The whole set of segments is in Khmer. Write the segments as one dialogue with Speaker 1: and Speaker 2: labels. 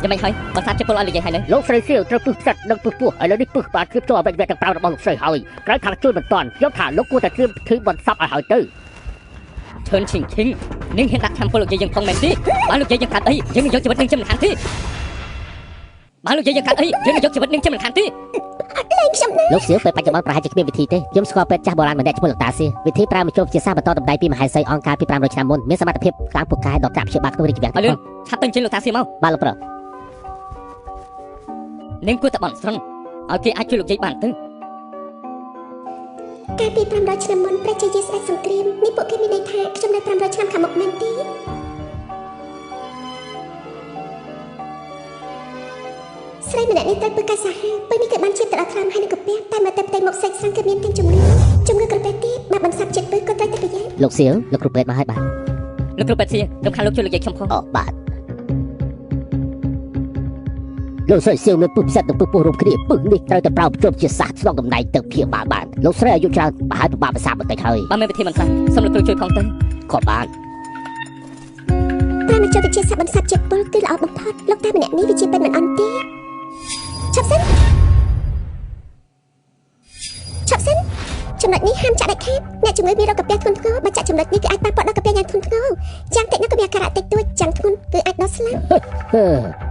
Speaker 1: យ៉ាងម៉េចហើយបន្សាបចិត្តពលឲ្យលោកយាយហើយនៅ
Speaker 2: លោកស្រីសៀវត្រូវពឹសផ្សិតនិងពឹសពោះឥឡូវនេះពឹសបានជ្រាបចូលអវយវៈទាំង5របស់លោកស្រីហើយក្រោយខាងជួយមិនតាន់ខ្ញុំថាលោកគួរតែត្រៀមពិធីបន្សពឲ្យហើយទៅ
Speaker 1: ឈឿនឈិងឈិងនាងហ៊ានដាក់ឆ្នាំពលលោកយាយយើងផងមែនទេបើលោកយាយយើងកាត់អីយើងនឹងយកជីវិតនាងជាមិនខានទេបើលោកយាយយើងកាត់អីយើងនឹងយកជីវិតនាងជាមិនខានទេ
Speaker 3: លែងខ្ញុំណា
Speaker 4: លោកសៀវពេលបច្ចុប្បន្នប្រហែលជាគ្មានវិធីទេខ្ញុំស្គាល់ពេទ្យចាស់បុរាណម្នាក់ឈ្មោះលោកតាសៀវិធីប្រើមធ្យោវិទ្យាសាស្ត្របន្តតម្លៃពីមហេសីអង្គការពី500ឆ្នាំមុនមានសមត្ថភាពខ្លាំងពូកែដល់ការព្យាបាលក្នុងរាជវាំង
Speaker 1: ឲ្យលឿនឆាប់ទៅអញ្ជើញលោកតាសៀមក
Speaker 4: បាទលោកប្រុស
Speaker 1: នាងគួរតែបន់ស្រន់ឲ្យគេអាចជួយលោកយាយបានទៅ
Speaker 3: កាលពី500ឆ្នាំមុនព្រះជាយាស្ដេចសង្គ្រាមនេះពួកគេមានន័យថាខ្ញុំនៅ500ឆ្នាំខាងមុខមែនទេស្រីម្នាក់នេះត្រូវពឹសកាយសាហាវពេលនេះគឺបានឈានទៅដល់ថ្លើមហើយនឹងកាពះតែមកតែផ្ទៃមុខសាច់ស្រាំងគឺមានទាំងជំងឺជំងឺក្រពះទៀតបើបន្សាបចិត្តពឹសក៏ត្រូវតែប្រយ័ត្ន
Speaker 4: លោកសៀវលោកគ្រូពេទ្យមកហើយបាទ
Speaker 1: លោកគ្រូពេទ្យសៀរំខានលោកជួយលោកយាយខ្ញុំផង
Speaker 4: អូបាទលោកស្រីសៀវមានពឹសផ្សិតនិងពឹសពោះរួមគ្នាពឹសនេះត្រូវតែប្រើមធ្យោវិទ្យាសាស្ត្រស្នងតំណែងទៅព្យាបាលបានលោកស្រីអាយុច្រើនប្រហែលពិបាកប្រសាបន្តិចហើយ
Speaker 1: បើមានវិធីមិនខ្លះសូមលោកគ្រូជួយផងទៅ
Speaker 4: ក៏បាន
Speaker 3: ប្រើមធ្យោវិទ្យាសាស្ត្របន្សាបជាតិពុលគឺល្អបំផុតលោកតាម្នាក់នេះវាជាពេទ្យមិនអន់ទេឆាប់សិនឆាប់សិនចំណុចនេះហាមចាក់ដាច់ខាតអ្នកជំងឺមានរោគកាពះធ្ងន់ធ្ងរបើចាក់ចំណុចនេះគឺអាចប៉ះពាល់ដល់កាពះយ៉ាងធ្ងន់ធ្ងរយ៉ាងតិចណាស់ក៏មានអាការៈតិចតួចយ៉ាងធ្ងន់គឺអាចដល់ស្លាប់
Speaker 4: ហឺ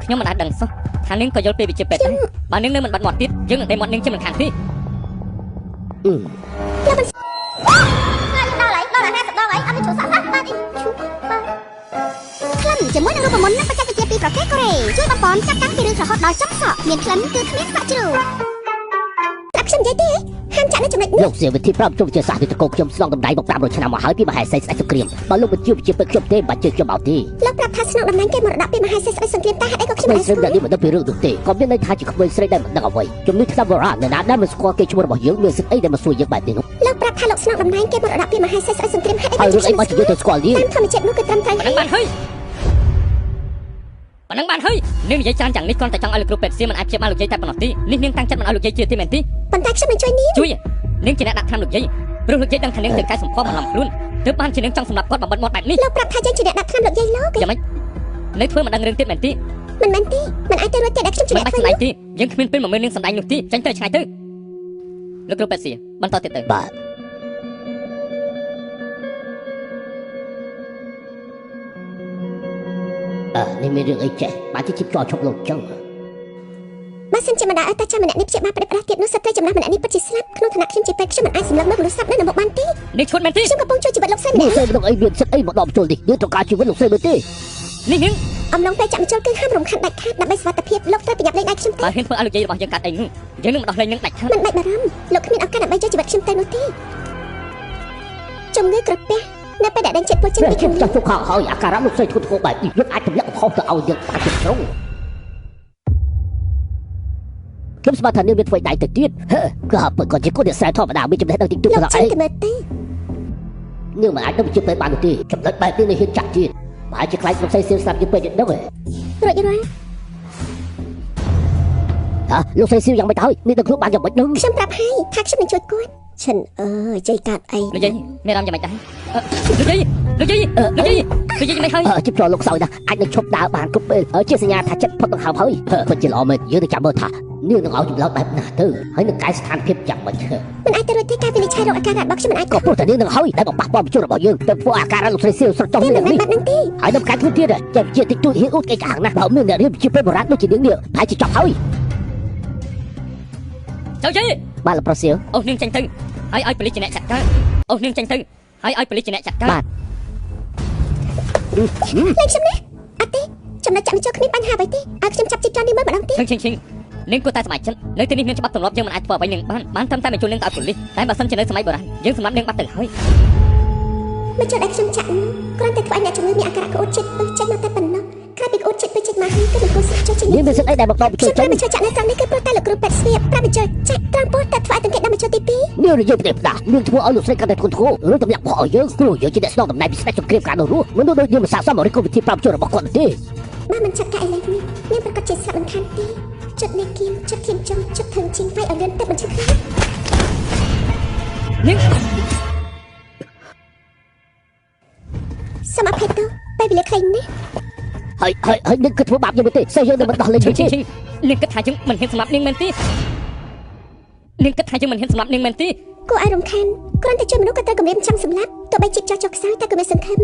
Speaker 1: ខ្ញុំមិនអាចដឹងសោះថានាងក៏យល់ពីវិជ្ជាពេទ្យដែរបើនាងនៅមិនបាត់មាត់ទៀតយើងនឹងដេញមាត់នាងជាមិនខានទេ
Speaker 4: អឺ
Speaker 3: ដល់ហើយដល់50ដងហើយអត់មានជួសសោះបាទអីឈូបាទក្លិនជាមួយនឹងរូបមន្តនិងបច្ចេកវិទ្យាពីប្រទេសកូរ៉េជួយបំពន់ចាប់តាំងពីរឿងរហូតដល់ចុងសក់មានក្លិនគឺគ្មានសក់ជ្រូកប្រាប់ខ្ញុំនិយាយទេហាមចាក់នៅចំណុចនេះ
Speaker 4: លោកសៀវវិធីប្រើមធ្យោវិទ្យាសាស្ត្រនេះតកោខ្ញុំស្នងតំណែងមក500ឆ្នាំមកហើយពីមហេសីស្ដេចសង្គ្រាមបើលោកមិនជឿវិជ្ជាពេទ្យខ្ញុំទេមិនបាច់ជឿខ្ញុំអត់ទេ
Speaker 3: លោកប្រាប់ថាស្នងតំណែងគេមរតកពីមហាសេដ្ឋីសង្គ្រាមតែហេតុអីក៏ខ្ញុំ
Speaker 4: ក្មេ
Speaker 3: មិន
Speaker 4: ងស្រីម្នាក់នេះមិនដឹងពីរឿងនោះទេក៏មានន័យថាជាក្មេងស្រីដែលមិនដឹងអ្វីជំនួយឆ្នាំបុរាណអ្នកណាដែលមិនស្គាល់គេឈ្មោះរបស់យើងមានសិទ្ធិអីដែលមកសួរយើងបែបនេះនោះ
Speaker 3: លោកប្រាប់ថាលោកស្នងតំណែងគេមរតកពីមហាសេដ្ឋីសង្គ្រាមហេតុអី
Speaker 4: ហើយរឿងអីមកជាយើងទៅស្គាល់យើង
Speaker 3: តាមធម្មជាតិនោះគឺត្រឹមត្រូវ
Speaker 1: ប៉ុណ្ណឹងបានហើយប៉ុណ្ណឹងបានហើយនាងនិយាយច្រើនយ៉ាងនេះគ្រាន់តែចង់ឲ្យលោកគ្រូពេទ្យសៀមិនអាចព្យាបាលលោកយាយតែប៉ុណ្ណោះទេនេះនាងតាំងចិត្តមិនឲ្យលោកយាយជឿទេមែនទេ
Speaker 3: ប៉ុន្តែខ្ញុំនឹងជួយនាង
Speaker 1: ជួយនាងជាអ្នកដាក់ថ្នាំលោកយាយព្រោះលោកយាយដឹងថានាងត្រូវកែសម្ផស្សបន្លំខ្លួនទើបបានជានាងចង់សម្លាប់គាត់បំបិតមាត់បែបនេះ
Speaker 3: លោកប្រាប់ថាយើងជាអ្នកដាក់ថ្នាំលោកយាយលោក
Speaker 1: យ៉ាងម៉េចនៅធ្វើមិនដឹងរឿងទៀតមែនទេ
Speaker 3: មិនមែនទេមិនអាចទៅរួចទេដែលខ្ញុំជា
Speaker 1: មិន
Speaker 3: អ្នកធ្វើ
Speaker 1: បាច់សម្ដែងទេយើងគ្មានពេលមកមើលនាងសម្ដែងនោះទេចេញទៅឆ្ងាយទៅលោកគ្រូពេទ្យសៀបន្តទៀតទៅ
Speaker 4: បាទអឺនេះមានរឿងអីចេះបានជាជិបចោលឈប់លោកចឹង
Speaker 3: បើសិនជាមិនដែលឲ្យតាចាំម្នាក់នេះព្យាបាលប្រដេបផ្ដាស់ទៀតនោះស្ត្រីចំណាស់ម្នាក់នេះពិតជាស្លាប់ក្នុងឋានៈខ្ញុំជាពេទ្យខ្ញុំមិនអាចសម្លឹងមើលមនុស្សស្លាប់នៅនឹងមុខបានទេ
Speaker 1: នាងឈួតមែនទេ
Speaker 3: ខ្ញុំកំពុងជួយជីវិតលោកស្រីម្
Speaker 4: លោក
Speaker 3: នាក់
Speaker 4: ស្រីមិនដឹងអីមានសិទ្ធិអីមកដល់បញ្ជុលនេះយើងត្រូវការជីវិតលោកស្រីមើលទេ
Speaker 1: នេះនាង
Speaker 3: អំឡុងពេលចាក់ម្ជុលគឺហាមរំខានដាច់ខាតដើម្បីសុវត្ថិភាពលោកត្រូវប្រញាប់លេងដៃខ្ញុំទេ
Speaker 1: បើហ៊ានធ្វើឲ្យលោកយាយរបស់យើងកាត់អីនោះយើងនឹងមិនដោះលែងនឹងដាច់ខាត
Speaker 3: មិនបាច់បារម្ភលោកគ្មានឱកាសដើម្បីយកជីវិតខ្ញុំទៅនោះទេជំងឺក្រពះនៅពេលដែលដេញជាតិពុលចេញ
Speaker 4: ព្រះ
Speaker 3: ពីខាងលើ
Speaker 4: ខ្ញុំចាស់ជុកខោហើយអាការៈលោកស្រីធ្ងន់ធ្ងរបែបនេះយើងអាចទម្លាក់កំហុសទៅឲ្យយើងបានទាំងស្រុងខ្ញុំស្មានថានាងមានធ្វើដៃទៅទៀតហឺក៏ពិតក៏ជាគុណអ្នកស្រែធម្មតាមានចំណេះដឹងតិចតួច
Speaker 3: លោក
Speaker 4: ប៉ុណ្ណោះឯង
Speaker 3: ចេញទៅមើលទេ
Speaker 4: នាងមិនអាចនឹងជាពេទ្យបាននោះទេចំណុចបែបនេះនៅហ៊ានចាក់ទៀតប្រហែលជាខ្លាចលោកស្រីសៀវស្លាប់ជាពេទ្យយ៉ាងដឹងហ៎
Speaker 3: រួចរាល់
Speaker 4: ហ៎លោកស្រីសៀវយ៉ាងម៉េចទៅហើយនេះដឹងខ្លួនបានយ៉ាងម៉េចនឹង
Speaker 3: ខ្ញុំប្រាប់ហើយថាខ្ញុំនឹងជួយគាត់ឈិនអើយជ័យកាត់អី
Speaker 1: លោកយាយមានអារម្មណ៍យ៉ាងម៉េចដែរលោកយាយលោកយាយលោកយាយលោកយាយយ៉ាងម៉េចហើយ
Speaker 4: ជិបចោលលោកខ្សោយណាស់អាចនឹងឈប់ដើរបានគ្រប់ពេលជាសញ្ញាថាចិត្តផុតដង្ហើមហើយពិតជាល្អមែនយើងនឹងចាំមើលថានាងនឹងឲ្យចម្លើយបែបណាទៅហើយនឹងកែស្ថានភាពយ៉ាងម៉េច
Speaker 3: មិនអាចទៅរួចទេការវិនិច្ឆ័យរោគអាការៈរបស់ខ្ញុំមិនអាច
Speaker 4: ក៏ព្រោះតែនាងនឹងហើយដែលបំប៉ះពាល់បញ្ជុលរបស់យើងទៅធ្វើអាការៈលោកស្រីសៀវស្រចុះ
Speaker 3: ទេ
Speaker 4: នេះ
Speaker 3: មិនមែ
Speaker 4: នេះ
Speaker 3: នបែបហ្នឹងទេ
Speaker 4: ហើយនឹងកែខ្លួនទៀតចេះជាតិចតួចហ៊ានអួតគេចាស់ណាស់បើមានអ្នករៀនជាពេទ្យបុរាណដូចជានាងនេះប្រហែលជាចប់ហើយ
Speaker 1: ចៅយាយ
Speaker 4: បាទលោកប្រុសសៀវ
Speaker 1: អូសនាងចេញទៅហើយឲ្យប៉ូលីសជាអ្នកចាត់ការអូសនាងចេញទៅហើយឲ្យប៉ូលីសជាអ្នកចាត់ការ
Speaker 4: បាទ
Speaker 3: លេងខ្ញុំណាអត់ទេចំណុចចាក់ម្ជុលគ្មានបញ្ហាអ្វីទេឲ្យខ្ញុំចាប់ជីបចោលនេះមើលម្ដងទៀត
Speaker 1: ឈឹងឈឹងឈឹងនាងគួរតែសប្បាយចិត្តនៅទីនេះមានច្បាប់ទម្លាប់យើងមិនអាចធ្វើអ្វីនាងបានបានត្រឹមតែបញ្ជូននាងទៅឲ្យប៉ូលីសតែបើសិនជានៅសម័យបុរាណយើងសម្លាប់នាងបាត់ទៅហើយ
Speaker 3: ម្ជុលដែលខ្ញុំចាក់នោះគ្រាន់តែធ្វើឲ្យអ្នកជំងឺមានអាការៈក្អួតជាតិពឹសចេញមកតែប៉ុណ្ណោះក្រោយពីក្អួតជាតិពឹសចេញមកហើយគឺមិនគួរស្លាប់ចុះជា
Speaker 4: នាងមានសិទ្ធិអីដែលមកដល់បញ្ជុ
Speaker 3: ខ្ញុំ
Speaker 4: លចេញ
Speaker 3: ប្រាប់ម្ជុលចាក់នៅត្រង់នេះគឺព្រោះតែលោកគ្រូពេទ្យស្វៀបប្រាប់ម្ជុលចាក់ត្រង់ពោះតែធ្វើឲ្យទង្កេតដល់ម្ជុលទី2
Speaker 4: នាងនិយាយផ្ដេសផ្ដាសនាងធ្វើឲ្យលោកស្រីកាន់តែធ្ងន់ធ្ងរឬទម្លាក់ផលឲ្យយើងព្រោះយើងជាអ្នកស្នងតំណែងពីស្ដេចសង្គ្រាមកាលនោះរស់មនុស្សដូចយើងមិនស័ក្តិសមមករិះគន់វិធីប្រាប់ជួរបស់គាត់នោះទេ
Speaker 3: បើមិនចាត់ការឥឡូវនេះនាងប្រកាសជាស្លាប់មិនខានទេជុតនេះគៀមជុតធៀមចុងជុតធឹងជីងវាយឲ្យលឿនទៅបញ្ឈឺខ្លួន
Speaker 1: នាង
Speaker 3: សូមអភ័យទោសពេលវេលាខ្លីណាស់
Speaker 4: ហើយ ហើយហើយហើយនឹងគឺធ្វើបាបយើងមែនទេសេះយើងនឹងមិនដោះលែងទេ
Speaker 1: នាងគិតថាយើងមិនហ៊ានសម្លាប់នាងមែនទេនាងគិតថាយើងមិនហ៊ានសម្លាប់នាងមែនទេ
Speaker 3: គួរឲ្យរំខានគ្រាន់តែជួយមនុស្សក៏ត្រូវគំរាមចាំសម្លាប់ទោះបីជីបចោះចុះខ្សោយតែក៏មានសង្ឃឹម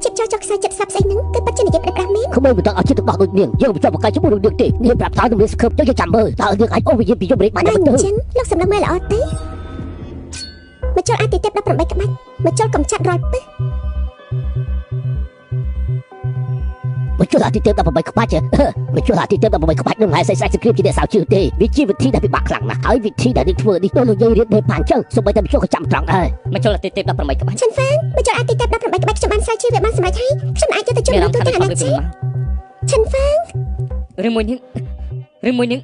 Speaker 3: ជីបចោះចុះខ្សោយចិត្តស្លាប់ស្អីហ្នឹងគឺពិតជានិយាយផ្ដេសផ្ដាស់មែន
Speaker 4: ក្មេងមិនដល់អត់ចិត្តរបស់ដូចនាងយើងមិនចង់បកកាយជាមួយនឹងនាងទេនាងប្រាប់ថានឹងមានសង្ឃឹមយើងចាំមើលតើនាងអាចអូសវិញ្ញាណពីយមរាជបាន
Speaker 3: បើ
Speaker 4: ទេ
Speaker 3: អញ្ចឹងលោកសំឡឹងមើលល្អទេមកជុលអាទិទេព18ក្បាច់មកជុលកំចាត់រាល់ពឹស
Speaker 4: មកជុលអាទិទេព18ក្បាច់មកជុលអាទិទេព18ក្បាច់នឹងហើយស្អីស្អែកសង្គ្រាមជាអ្នកសាវជឿទេវាជាវិធីដែលពិបាកខ្លាំងណាស់ហើយវិធីដែលនាងធ្វើនេះដូចលោកយាយរៀនទេបានចឹងសូម្បីតែមជុលក៏ចាំត្រង់ដែរ
Speaker 1: មកជុលអាទិទេព18ក្បាច់
Speaker 3: ឆិនហ្វាងមកជុលអាទិទេព18ក្បាច់ខ្ញុំបានស្រាវជ្រាវវាបានសម្រេចហើយខ្ញុំអាចយកទៅជួយ
Speaker 1: មាន
Speaker 3: មនុ
Speaker 1: អារម្ម
Speaker 3: ស្សទូ
Speaker 1: ណ៍ថា
Speaker 3: ទាំងអា
Speaker 1: នេះ
Speaker 3: ណាចក្រឆិនហ្វាង
Speaker 1: ឬមួយនាងឬមួយនាង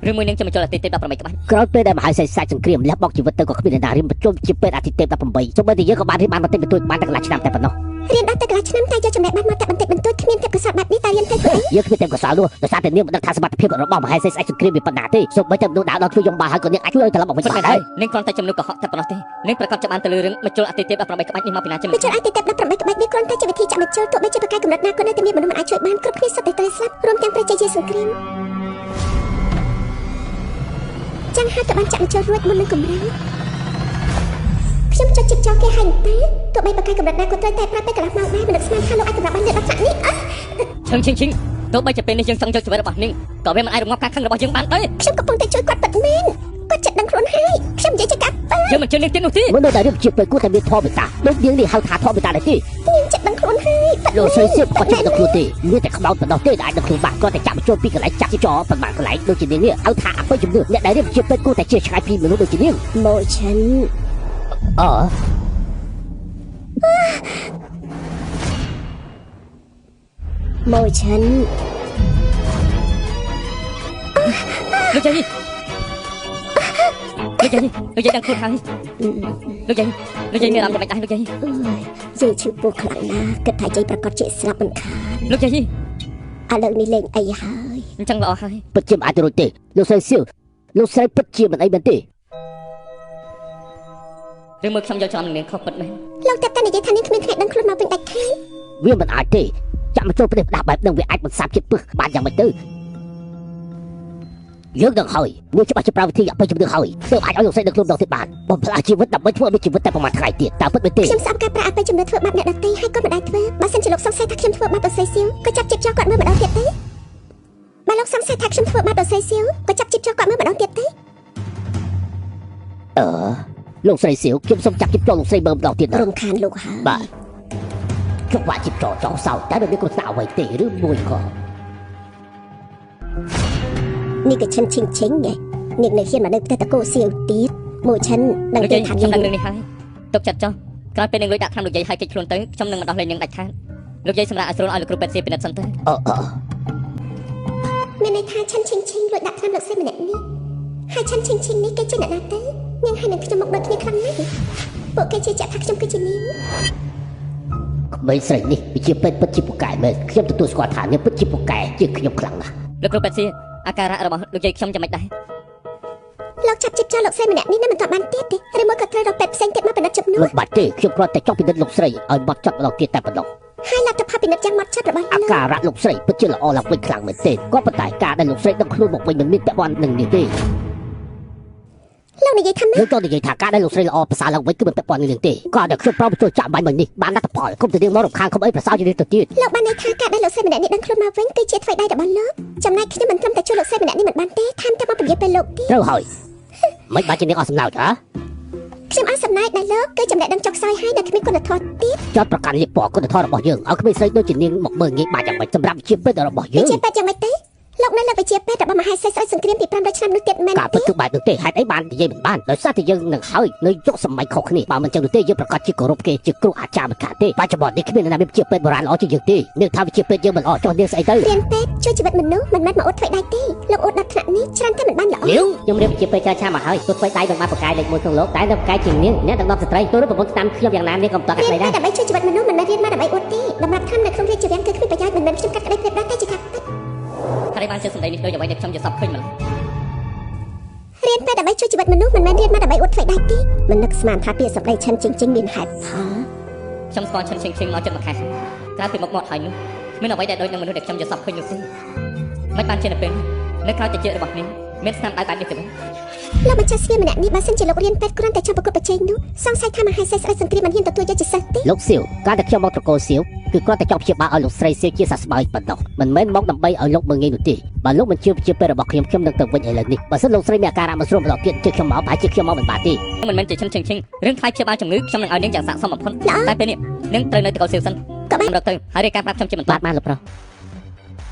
Speaker 1: ឬមួយនាងจะមកជុលអាទិទេព18ក្បាច់
Speaker 4: ក្រោយពេលដែលមហាសេដ្ឋសាច់សង្គ្រាមលះបង់ជីវិតទៅក៏គ្មានអ្នកណារៀនបញ្ជុំជាពេទ្យអាទិទេព18សូម្បីតែយើងក៏បានរៀនបានបន្តិចបន្តួចបានតែកន្លះឆ្នាំតែប៉ុណ្ណោះ
Speaker 3: រៀនដល់តែកន្លះឆ្នាំតែយកចំណេះបានមកតែបន្តិចបន្តួចគ្មានទេពកោសល្យបែបនេះតែរៀនទៅធ្វើអី
Speaker 4: យើងគ្មានទេពកោសល្យនោះដោយសារតែនាងមិនដឹងថាសមត្ថភាពរបស់មហាសេដ្ឋសាច់សង្គ្រាមវាប៉ុណ្ណាទេសូម្បីតែមនុស្សដើរដល់ជួយយំបាលហើយក៏នាងអាចជួយឲ្យត្រឡប់មកវិញ
Speaker 1: ពិត
Speaker 4: បានដែរ
Speaker 1: មែនហើយនាងគ្រាន់តែជំនួសកុហកតែប៉ុណ្ណោះទេនាងប្រកាសจะបានទៅលើរឿងមកជុលអាទិទេព18ក្បាច់នេះមកពីណាចឹង
Speaker 3: មកជុលអាទិទេព18ក្បាច់វាគ្រាន់តែជាវិធីចាក់មកជុលទោះបីជាប្រកែកកម្រិតណាក៏នៅតែមានមនុស្សមិនអាចជួយបានគ្រប់គ្នាសុទ្ធតែត្រូវស្លាប់រួមទាំងប្រជាជាសង្គ្រាមចឹងហើយក៏បានចាក់មកជុលរួចមុននឹងគម្រាមខ្ញុំចុចជីបចោលគេហើយតែទោះបីប្រកែកកម្រិតណាក៏ត្រូវតែប្រាប់តែកន្លះម៉ោងដែរមិននឹកស្មានថាលោកអាចសម្រាប់បានលឿនដល់ថ្នាក់នេះអើ
Speaker 1: ឈឹងឈឹងឈឹងទោះបីជាពេលនេះយើងចង់យកជីវិតរបស់នាងក៏វាមិនអាចរងាប់ការខឹងរបស់យើងបានទេ
Speaker 3: ខ្ញុំកំពុងតែជួយគាត់ពិតមែនគាត់ចិត្តដឹងខ្លួនហើយខ្ញុំនិយាយជាការពិត
Speaker 1: យើងមិនជឿនាងទៀតនោះទេ
Speaker 4: មនុស្សដែលរៀបជាពេទ្យគួរតែមានធម៌មេត្តាដូចនាងនេះហៅថាធម៌មេត្តាដែរទេ
Speaker 3: នាងចិត្តដឹងខ្លួនហើយពិត
Speaker 4: លោកស្រីសៀបក៏ចិត្តដឹងខ្លួនទេមានតែខ្មោចប៉ុណ្ណោះទេដែលអាចដឹងខ្លួនបានគាត់តែចាប់បញ្ចូលពីកន្លែងចាប់ចោប៉ុន្មានកន្លែងដូចជានាងនេះហៅថាអបិយជំនឿអ្នកដែលរៀបជាពេទ្យគួរតែជៀសឆ្ងាយពីមនុស្សដូចជានាង
Speaker 3: ម៉ូឆិន
Speaker 4: អឺ
Speaker 3: ម៉ូឆិន
Speaker 1: លោកយាយលោកយាយលោកយាយដឹងខ្លួនហើយលោកយាយលោកយាយមានអារម្មណ៍យ៉ាងម៉េចដែរលោកយាយ
Speaker 3: យាយឈឺពោះខ្លាំងណាស់គិតថាយាយប្រកាសជាស្លាប់មិនខាន
Speaker 1: លោកយាយ
Speaker 3: ឥឡូវនេះលេងអីហើយ
Speaker 1: អញ្ចឹងល្អហើយ
Speaker 4: ពិតជាមិនអាចទៅរួចទេលោកស្រីសៀវលោកស្រីពិតជាមិនអីមែនទេ
Speaker 1: ឬមួយខ្ញុំយកច្រឡំនឹងនាងខុសពិតមែន
Speaker 3: លោកតែតែនិយាយថានាងគ្មានថ្ងៃដឹងខ្លួនមកវិញដាច់ខាត
Speaker 4: វាមិនអាចទេចាក់មកចូលប្រទេសផ្ដាស់បែបនឹងវាអាចបន្សាបជាតិពឹសបានយ៉ាងម៉េចទៅយើងដឹងហើយមួយច្បាស់ជាប្រើវិធីអបិយជំនឿហើយទើបអាចឲ្យលោកស្រីដឹងខ្លួនដល់ទៀតបានបំផ្លាញជីវិតដើម្បីធ្វើឲ្យមានជីវិតតែប្រហែលថ្ងៃទៀតតើពិតមែនទេ
Speaker 3: ខ្ញុំស្អប់ការប្រាក់អបិយជំនឿធ្វើបាបអ្នកដទៃហើយក៏មិនដែរធ្វើបើសិនជាលោកសង្ស័យថាខ្ញុំធ្វើបាបដល់ស្រីសៀវក៏ចាប់ជីបចោលគាត់មើលម្ដងទៀតទេបើលោកសង្ស័យថាខ្ញុំធ្វើបាបដល់ស្រីសៀវក៏ចាប់ជីបចោលគាត់មើលម្ដងទៀតទេ
Speaker 4: អឺលោកស្រីសៀវខ្ញុំសូមចាប់ជីបចោលលោកស្រីមើលម្ដងទៀតណា
Speaker 3: រំខានលោកហើយ
Speaker 4: បាទចុះវាជីបចោលចង់សោតតែមិនមានគ្រោះថ្នាក់អ្វីទេឬមួយក៏
Speaker 3: នេះក៏ឈិនឈិងឈិងឯនាងនៅហ៊ានមកនៅផ្ទះតកោសៀវទៀតមួយឈិនដឹង
Speaker 1: លោក
Speaker 3: ទេថា
Speaker 1: យាយខ្ញុំ
Speaker 3: នាង
Speaker 1: ដឹងរឿងនេះហើយទុកចិត្តចុះក្រោយពេលនាងលួចដាក់ថ្នាំលោកយាយហើយគេចខ្លួនទៅខ្ញុំនឹងមិនដោះលែងនាងដាច់ខាតលោកយាយសម្រាប់ឲ្យស្រួលឲ្យលោកគ្រូពេទ្យសៀពិនិត្យសិនទៅ
Speaker 4: អឺអឺ
Speaker 3: មានន័យថាឈិនឈិងឈិងលួចដាក់ថ្នាំលោកស្រីម្នាក់នេះហើយឈិនឈិងឈិងនេះគេជាអ្នកណាទៅនាងហើយនឹងខ្ញុំមកដូចគ្នាខ្លាំងណាស់ពួកគេជឿជាក់ថាខ្ញុំគឺជានាង
Speaker 4: ក្មេងស្រីនេះវាជាពេទ្យពិតជាពូកែមែនខ្ញុំទទួលស្គាល់ថានាងពិតជាពូកែជាងខ្ញុំខ្លាំងណាស់
Speaker 1: លោកគ្រូពេទ្យសៀអាការៈរបស់លោកយាយខ្ញុំយ៉ាងម៉េចដែរ
Speaker 3: លោកចាប់ជីបចោលលោកស្រីម្នាក់នេះនៅមិនទាន់បានទៀតទេឬមួយក៏ត្រូវរកពេទ្យផ្សេងទៀតមកពិនិត្យជំនួស
Speaker 4: មិនបាច់ទេខ្ញុំគ្រាន់តែចង់ពិនិត្យលោកស្រីឲ្យម៉ត់ចត់ម្ដងទៀតតែប៉ុណ្ណោះ
Speaker 3: ហើយលទ្ធផលពិនិត្យយ៉ាងម៉ត់ចត់របស់
Speaker 4: អា
Speaker 3: លោក
Speaker 4: ការៈលោកស្រីពិតជាល្អឡើងវិញខ្លាំងមែនទេក៏ប៉ុន្តែការដែលលោកស្រីដឹងខ្លួនមកវិញមិនមានពាក់ព័ន្ធនឹងនេះទេ
Speaker 3: លោកនិយាយថាម៉េច
Speaker 4: យើងចង់និយាយថាការដែលលោកស្រីល្អប្រសើរឡើងវិញគឺមិនពាក់ព័ន្ធនឹងរឿងទេក៏ដែលខ្ញុំប្រោបចូលចាក់បាញ់មកនេះបានលទ្ធផលគុំទៅរៀងមករំខានគុំអីប្រសើរជាងនេះទៅទៀត
Speaker 3: លោកបានន័យថាការដែលលោកស្រីម្នាក់នេះដឹងខ្លួនមកវិញគឺជាថ្វីដៃរបស់លោកចំណែកខ្ញុំមិនត្រឹមតែជួយលោកស្រីម្នាក់នេះមិនបានទេថែមទាំងមកពន្យាពេលលោកទៀត
Speaker 4: ត្រូវហើយមិនបានជានាងអស់សំណើចហ៎
Speaker 3: ខ្ញុំអស់សំណើចដែលលោកគឺចំណេះដឹងចុកខ្សោយហើយដែលគ្មានគុណធម៌ទៀត
Speaker 4: ចោតប្រកាន់លៀបពណ៌គុណធម៌របស់យើងឲ្យក្មេងស្រីដូចជានាងមកមើលងាយបានយ៉ាងម៉េចសម្រាប់វិជ្ជាពេទ្យរបស់យើង
Speaker 3: វិជ្ជាពេទ្យយ៉ាងម៉េចទេលោកនៅលើវិជ្ជាពេទ្យរបស់មហាសេដ្ឋីសង្គ្រាមពី500ឆ្នាំនោះទៀតមែន
Speaker 4: ការពិត
Speaker 3: ទេ
Speaker 4: គឺបែបនោះទេហេតុអីបាននិយាយមិនបានដោយសារតែយើងនឹងហើយនៅយុគសម័យខុសគ្នាបើមិនចឹងនោះទេយើងប្រកាសជាគោរពគេជាគ្រូអាចារ្យមិនខាតទេបច្ចុប្បន្ននេះគ្មាននរណាមានវិជ្ជាពេទ្យបុរាណល្អជាងយើងទេនាងថាវិជ្ជាពេទ្យយើងមិនល្អចុះនាងស្អីទៅ
Speaker 3: រៀនពេទ្យជួយជីវិតមនុស្សមិនមែនមកអួតថ្វីដៃទេលោកអួតដល់ថ្នាក់នេះច្រើនតែមិនបានល្អ
Speaker 4: នាង
Speaker 1: ខ្ញុំរៀបជាពេទ្យច្រើនឆ្នាំមកហើយទោះថ្វីដៃមិនបានប្រកាយលេខ1ក្នុងលោកតែនៅប្រកាយជាងនាងអ្នកដឹកនាំស្ត្រីទោះរូបមន្តតាមខ្ញុំយ៉ាងណានាងក៏មិនតកាត់
Speaker 3: រៀន
Speaker 1: ស្រីដែរ
Speaker 3: ពេទ្យដើម្បីជួយជីវិតមនុស្សមិនមែនរៀនមកដើម្បីអួតទេតម្រាប់ធម្មនៅក្នុងរាជវាំងគឺគ្មានប្រយោជន៍មិនមែនខ្ញុំកាត់ក្តីប្រៀបដល់តែជាការពិត
Speaker 1: ហើយបានជឿសម្ដីនេះដូចអ្វីដែលខ្ញុំយល់សប្តិឃើញម្ល៉េះ
Speaker 3: រៀនពេទ្យដើម្បីជួយជីវិតមនុស្សមិនមែនរៀនមកដើម្បីអួតថ្វីដៃទេមិននឹកស្មានថាពាក្យសម្ដីឆិនជិងជិងមានហេតុផល
Speaker 1: ខ្ញុំស្គាល់ឈិនឈិងឈិងមកចិត្តមួយខែក្រៅពីមុខមាត់ហើយនោះ គ្មានអ្វីដែលដូចនឹងមនុស្សដែលខ្ញុំយល់សប្តិឃើញនោះទេមិនបានជានៅពេលនេះនៅក្រៅតិចរបស់នាងមានស្នាមដៃបែបនេះទេវិញ
Speaker 3: លោកម្ចាស់ស្វាម្នាក់នេះបើសិនជាលោករៀនពេទ្យគ្រាន់តែចង់ប្រកួតប្រជែងនោះសង្ស័យថាមហេសីស្ដេចសង្គ្រាមមិនហ៊ានទទួលយកជាសិស្សទេ
Speaker 4: លោកសៀវការដែលខ្ញុំមកត្រកូលសៀវគឺគ្រាន់តែចង់ព្យាបាលឲ្យលោកស្រីសៀវជាសះស្បើយប៉ុណ្ណោះមិនមែនមកដើម្បីឲ្យលោកមើងងាយនោះទេបើលោកមិនជឿវិជ្ជាពេទ្យរបស់ខ្ញុំខ្ញុំនឹងទៅវិញឥឡូវនេះបើសិនលោកស្រីមានអាការៈមិនស្រួលម្ដងទៀតជឿខ្ញុំមកប្រហែលជាខ្ញុំមកមិនបានទេ
Speaker 1: មិនមែនជាឈិនឈឹងឈឹងរឿងថ្លៃព្យាបាលជំងឺខ្ញុំនឹងឲ្យនាងយ៉ាងស័ក្តិសមបំផុតតែពេលនេះនាងត្រូវនៅត្រកូលសៀវសិន
Speaker 3: ក៏បាន
Speaker 1: រកទៅហើយរាយការណ៍ប្រាប់ខ្ញុំជាបន្ត
Speaker 4: បាទបានលោកប្រុស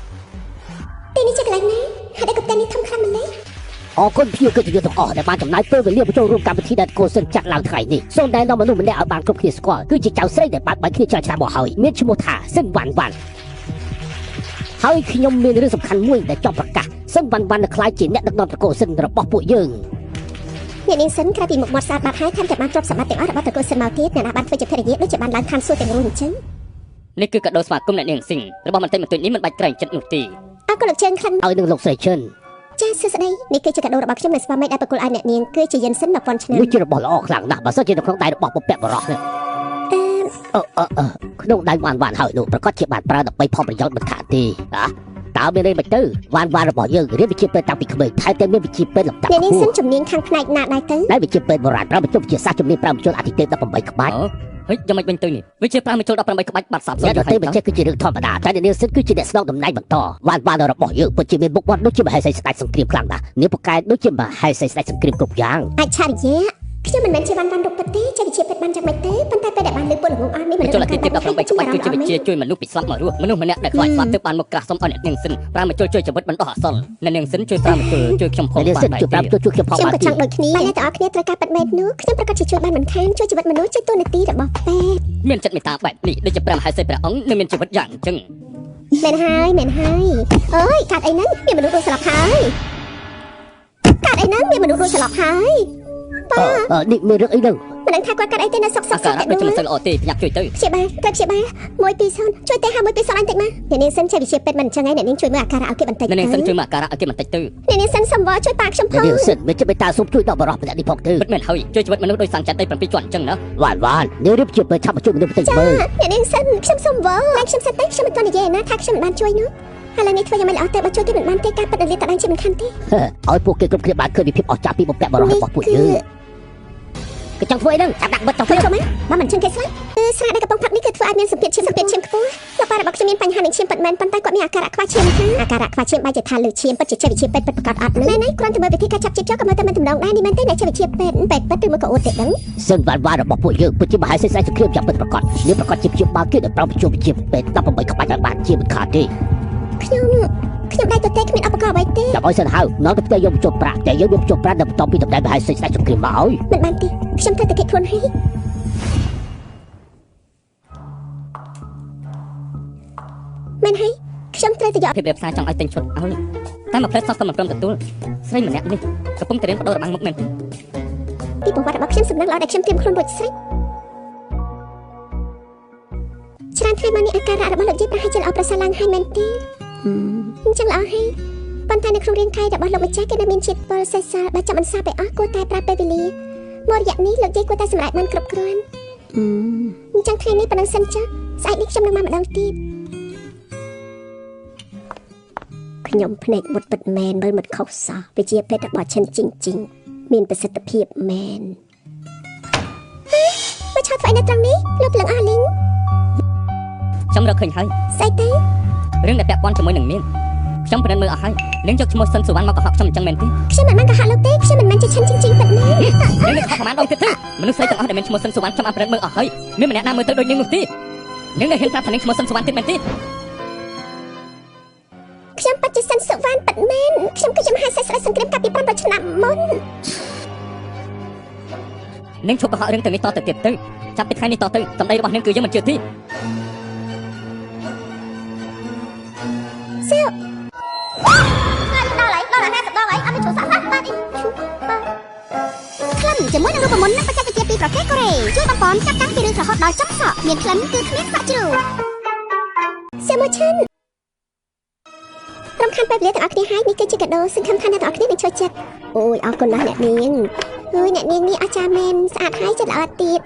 Speaker 3: ទីនេះជាកន្លែងណាហេតុអីក៏ផ្ទះនេះធំខ្លាំងម្ល៉េះ
Speaker 4: អរគុណភ្ញៀវកិត្តិយសទាំងអស់ដែលបានចំណាយពេលវេលាមកចូលរួមកម្មវិធីដែលកូសិនចាត់ឡើងថ្ងៃនេះសូមណែនាំមនុស្សម្នាក់ឲ្យបានគ្រប់គ្នាស្គាល់គឺជាចៅស្រីដែលបានបែកគ្នាច្រើនឆ្នាំមកហើយមានឈ្មោះថាសិនវ៉ាន់វ៉ាន់ហើយខ្ញុំមានរឿងសំខាន់មួយដែលចង់ប្រកាសសិនវ៉ាន់វ៉ាន់នឹងក្លាយជាអ្នកដឹកនាំត្រកូលសិនរបស់ពួកយើង
Speaker 3: អ្នកនាងសិនក្រៅពីមុខមាត់ស្អាតបាត់ហើយថែមទាំងបានទ្រព្យសម្បត្តិទាំងអស់របស់ត្រកូលសិនមកទៀតអ្នកណាបានធ្វើជាភរិយាដូចជាបានឡើងឋានសួគ៌ទាំងរស់អញ្ចឹង
Speaker 1: នេះគឺកាដូស្វាគមន៍អ្នកនាងស៊ីងរបស់មន្ត្រីបន្ទួចនេះមិនបាច់ក្រែងចិត្តនោះទេ
Speaker 3: អរគុណលោកជើងខ្លាំង
Speaker 4: ឲ្យនឹងលោកស្រីឈិន
Speaker 3: ចាសួស្តីនេះគឺជាកាដូរបស់ខ្ញុំនិងស្វាមីដែលប្រគល់ឲ្យអ្នកនាងគឺជាយិនសិន1000ឆ្នាំ
Speaker 4: នេះជារបស់ល្អខ្លាំងណាស់បើសិនជានៅក្នុងដៃរបស់បុព្វបុរសនេះ
Speaker 3: អឺ
Speaker 4: អឺអឺអឺក្នុងដៃវ៉ាន់វ៉ាន់ហើយនោះប្រកាសជាបានប្រើដើម្បីផលប្រយោជន៍មិនខាតទេហ៎តើមានន័យមិនទៅវ៉ាន់វ៉ាន់របស់យើងរៀនវិជ្ជាពេទ្យតាំងពីក្មេងថែមទាំងមានវិជ្ជាពេទ្យលំដាប់
Speaker 3: អ្នកនាង
Speaker 4: ខ្ពស់
Speaker 3: សិនជំនាញខាងផ្នែកណាដែរទៅ
Speaker 4: ដែលវិជ្ជាពេទ្យបុរាណប្រើបញ្ចុះវិជ្ជាសាស្ត្រជំនាញប្រើបញ្ចូលអតិទេព18ក្បាច់
Speaker 1: ហេយ៉ាងម៉េចវិញទៅនេះវាជា5បញ្ចូល18ក្បាច់បាត់សាបសូន្យ
Speaker 4: អ្នកដទៃមិនចេះគឺជារឿងធម្មតាតែអ្នកនាងសិនគឺជាអ្នកស្នងតំណែងបន្តវ៉ាន់វ៉ាន់របស់យើងពិតជាមានមុខមាត់ដូចជាមហេសីស្ដេចសង្គ្រាមខ្លាំងណាស់នាងពូកែដូចជាមហេសីស្ដេចសង្គ្រាមគ្រប់យ៉ាង
Speaker 3: អច្ឆរិយៈខ្ញុំមិនមែនជាវ៉ាន់វ៉ាន់រូបពិតទេចេះវិជាពិតបានយ៉ាងម៉េចទេប៉ុន្តែពេលដែលបានលើពលល្ងងអស់នេះ
Speaker 1: បញ្ចូលអតិទេព18ក្បាច់គឺជាវិជ្ជាជួយមនុស្សពីស្លាប់មករស់មនុស្សម្នាក់ដែលខ្លាចស្លាប់ទើបបានមកក្រាស់សុំឲ្យអ្នកនាងសិនប្រើបញ្ចូលជួយជីវិតបណ្ដោះអាសន្នអ្នកនាងសិនជួយប្រើបញ្ចូលជួយខ្ញុំផង
Speaker 4: អ្នកនាង
Speaker 1: បាន
Speaker 4: សិនជួយប្រាប់
Speaker 1: ដែរទេ
Speaker 4: ជួយខ្ញុំផង
Speaker 3: ខ្ញុំ
Speaker 4: បានទេ
Speaker 3: ក៏ចង់ដូចគ្នាតែអ្នកទាំងអស់គ្នាត្រូវការពិតមែននោះខ្ញុំប្រកាសជាជួយបានមិនខានជួយជីវិតមនុស្សជាតួនាទីរបស់ពេទ្យ
Speaker 1: មានចិត្តមេត្តាបែបនេះដូចជាព្រះមហេសីព្រះអង្គនឹងមានជីវិតយ៉ាងអញ្ចឹង
Speaker 3: មែនហើយមែនហើយអើយកាត់អីហ្នឹងមានមនុស្សរួចស្លាប់ហើយកាត់អីហ្នឹងមានមនុស្សរួចស្លាប់ហើយ
Speaker 4: អឺនេះមានរឿងអីហ្នឹង
Speaker 3: មិនដឹងថាគាត់កាត់អីទេនៅសុកសុ
Speaker 1: អា
Speaker 3: កសុក
Speaker 1: ការៈដូចជាមិនសូវល្អទេប្រញាប់ជួយទៅ
Speaker 3: ព្យាបាលត្រូវព្យាបាល1 2 0ជួយទេហា1 2 0អញតិចមកអ្នកនាងសិនចេះវិជាពេទ្យមិនអញ្ចឹងឯងអ្នកនាងជួយមើលអាការៈឲ្យគេបន្តិច
Speaker 1: អ្នកនាងសិនជួយមកអាការៈឲ្យគេបន្តិចទៅ
Speaker 3: អ្នកនាងសិនសុំវជួយប៉ាខ្ញុំផ
Speaker 4: អ្នក
Speaker 3: ង
Speaker 4: នាងសិនមានចិត្តមេត្តាសូមជួយដល់បរិសុទ្ធម្នាក់នេះផងទៅ
Speaker 1: ពិតមែនហើយជួយជីវិតមនុស្សដោយសង្ចាត់ដី7ជាន់អញ្ចឹងណា
Speaker 4: វ៉ាន់វ៉ាន់នាងរៀបជាពេលឆាប់មកជួយមនុស្សបន្តិច
Speaker 3: ចា
Speaker 4: មើល
Speaker 3: អ្នកនាងសិនខ្ញុំសុំវតែខ្ញុំសិនទេខ្ញុំមិនទាន់និយាយឯណាថាខ្ញុំមិនបានជួយនោះឥឡូវនេះធ្វើយ៉ាងម៉េចល្អទៅបើជួយគេមិនបានទេការពិតនឹងលាតត្រដាងជាមិនខានទេ
Speaker 4: ឲ្យពួកគេគ្រប់គ្នាបានឃើញពីភាពអស្ចារ្យពីបុព្វបុរសរបស់ពួកយើងគេចង់ធ្វើអីហ្នឹងចាប់ដាក់បិទចង់ធ្វើ
Speaker 3: ធ្វើចូលមកបើមិនចឹងគេស្លាប់គឺស្រាដែលកំពុងផឹកនេះគឺធ្វើឲ្យមានសម្ពាធឈាមសម្ពាធឈាមខ្ពស់លោកប៉ារបស់ខ្ញុំមានបញ្ហានឹងឈាមពិតមែនប៉ុន្តែគាត់មានអាការៈខ្វះឈាមថាអាការៈខ្វះឈាមបែរជាថាលើឈាមពិតជាចេះវិជាពេទ្យពិតប្រាកដអត់មែនទេគ្រាន់តែមើលវិធីការចាប់ជីបចោលក៏មើលតែមិនតំណងដែរនេះមែនទេអ្នកចេះវិជាពេទ្យពេទ្យពិតឬមកក៏អួតទេដឹង
Speaker 4: សិនវ៉ាន់វ៉ាន់របស់ពួកយើងពិតជាមហេសីស្ដេចសង្គ្រាមយ៉ាងពិតប្រាកដនាងប្រកាសជាព្យាបាលគេដោយប្រើបញ្ចូលវិជ្ជាពេទ្យ18ក្បាច់ឲ្យបានជាមិនខាតទេ
Speaker 3: ខ្ញុំខ្ញុំដៃទទេគ្មានឧបករណ៍អ្វីទេ
Speaker 4: ចាំឲ្យសិនហៅនាំទៅផ្ទះយកបញ្ចូលប្រាក់តែយើងយកបញ្ចូលប្រាក់ដល់បន្ទាប់ពីតំណែងមហេសីស្ដេចសង្គ្រាមមកឲ្យ
Speaker 3: មិនបានទេខ្ញុំត្រូវតែគេចខ្លួនហើយមែនហើយខ្ញុំត្រូវតែយក
Speaker 1: ភាពរៀបសារចង់ឲ្យទិញឈុតឲ្យតែមួយផ្លែសោះក៏មិនព្រមទទួលស្រីម្នាក់នេះកំពុងតែរៀនបដូររបាំងមុខមែនទេ
Speaker 3: ពីប្រវត្តិរបស់ខ្ញុំសំណាងល្អដែលខ្ញុំត្រៀមខ្លួនរួចស្រេចច្រើនថ្ងៃមកនេះអាការៈរបស់លោកយាយប្រហែលជាល្អប្រសើរឡើងហើយមែនទេអញ្ចឹងល្អហើយប៉ុន្តែនៅក្នុងរាងកាយរបស់លោកម្ចាស់គេនៅមានជាតិពុលសេសសល់បើចាំបន្សាបឲ្យអស់គួរតែប្រើពេលវេលាមករយៈនេះលោកយាយគួរតែសម្រេចបានគ្រប់គ្រាន់អញ្ចឹងថ្ងៃនេះប៉ុណ្ណឹងសិនចាស់ស្អែកនេះខ្ញុំនឹងមកម្ដងទៀតខ្ញុំភ្នែកមុតពិតមែនមើលមិនខុសសោះវិជាពេទ្យរបស់ឈិនជីងជីងមានប្រសិទ្ធភាពមែនមកឆាត់ធ្វើអីនៅត្រង់នេះលោកភ្លឹងអស់លីង
Speaker 1: ខ្ញុំរកឃើញហើយ
Speaker 3: ស្អីទេ
Speaker 1: រឿងដែលពាក់ព័ន្ធជាមួយនឹងនាងខ្ញុំពិនិត្យមើលអស់ហើយនាងយកឈ្មោះសិនសុវណ្ណមកកុហកខ្ញុំអញ្ចឹងមែនទេ
Speaker 3: ខ្ញុំមិនបានកុហកលោកទេខ្ញុំមិនមែនជាឈិនជីងជីងពិតមែន
Speaker 1: នាងនឹងកុហកប្រហែលដងទៀតទេមនុស្សស្រីទាំងអស់ដែលមានឈ្មោះសិនសុវណ្ណខ្ញុំបានពិនិត្យមើលអស់ហើយមានម្នាក់ណាមើលទៅដូចនាងនោះទេនាងនៅហ៊ានប្រាប់ថានាងឈ្មោះសិនសុវណ្ណទៀតមែនទេ
Speaker 3: ខ្ញុំពិតជាសិនសុវណ្ណពិតមែនខ្ញុំគឺជាមហាសេដ្ឋីស្ដេចសង្គ្រាមកាលពី5ឆ្នាំមុន
Speaker 1: នាងឈប់កុហករឿងទាំងនេះតទៅទៀតទៅចាប់ពីថ្ងៃនេះតទៅសម្ដីរបស់នាងគឺយើងមិនជឿទេ
Speaker 3: សៀវដល់ហើយដល់50ដងហើយអត់មានជួសសោះបាទអីឈូបាទក្លិនជាមួយនឹងរូបមន្តនិងបច្ចេកវិទ្យាពីប្រទេសកូរ៉េជួយបំពន់ចាប់តាំងពីរឿងរហូតដល់ចុងសក់មានក្លិនគឺគ្មានសក់ជ្រូកសៀវមួយឈិនរំខានពេលវេលាទាំងអស់គ្នាហើយនេះគឺជាកាដូសង្ឃឹមថាអ្នកទាំងអស់គ្នានឹងចូលចិត្តអូយអរគុណណាស់អ្នកនាង អើយអ្នកនាងនេះអស្ចារ្យមែនស្អាតហើយចិត្តល្អទៀត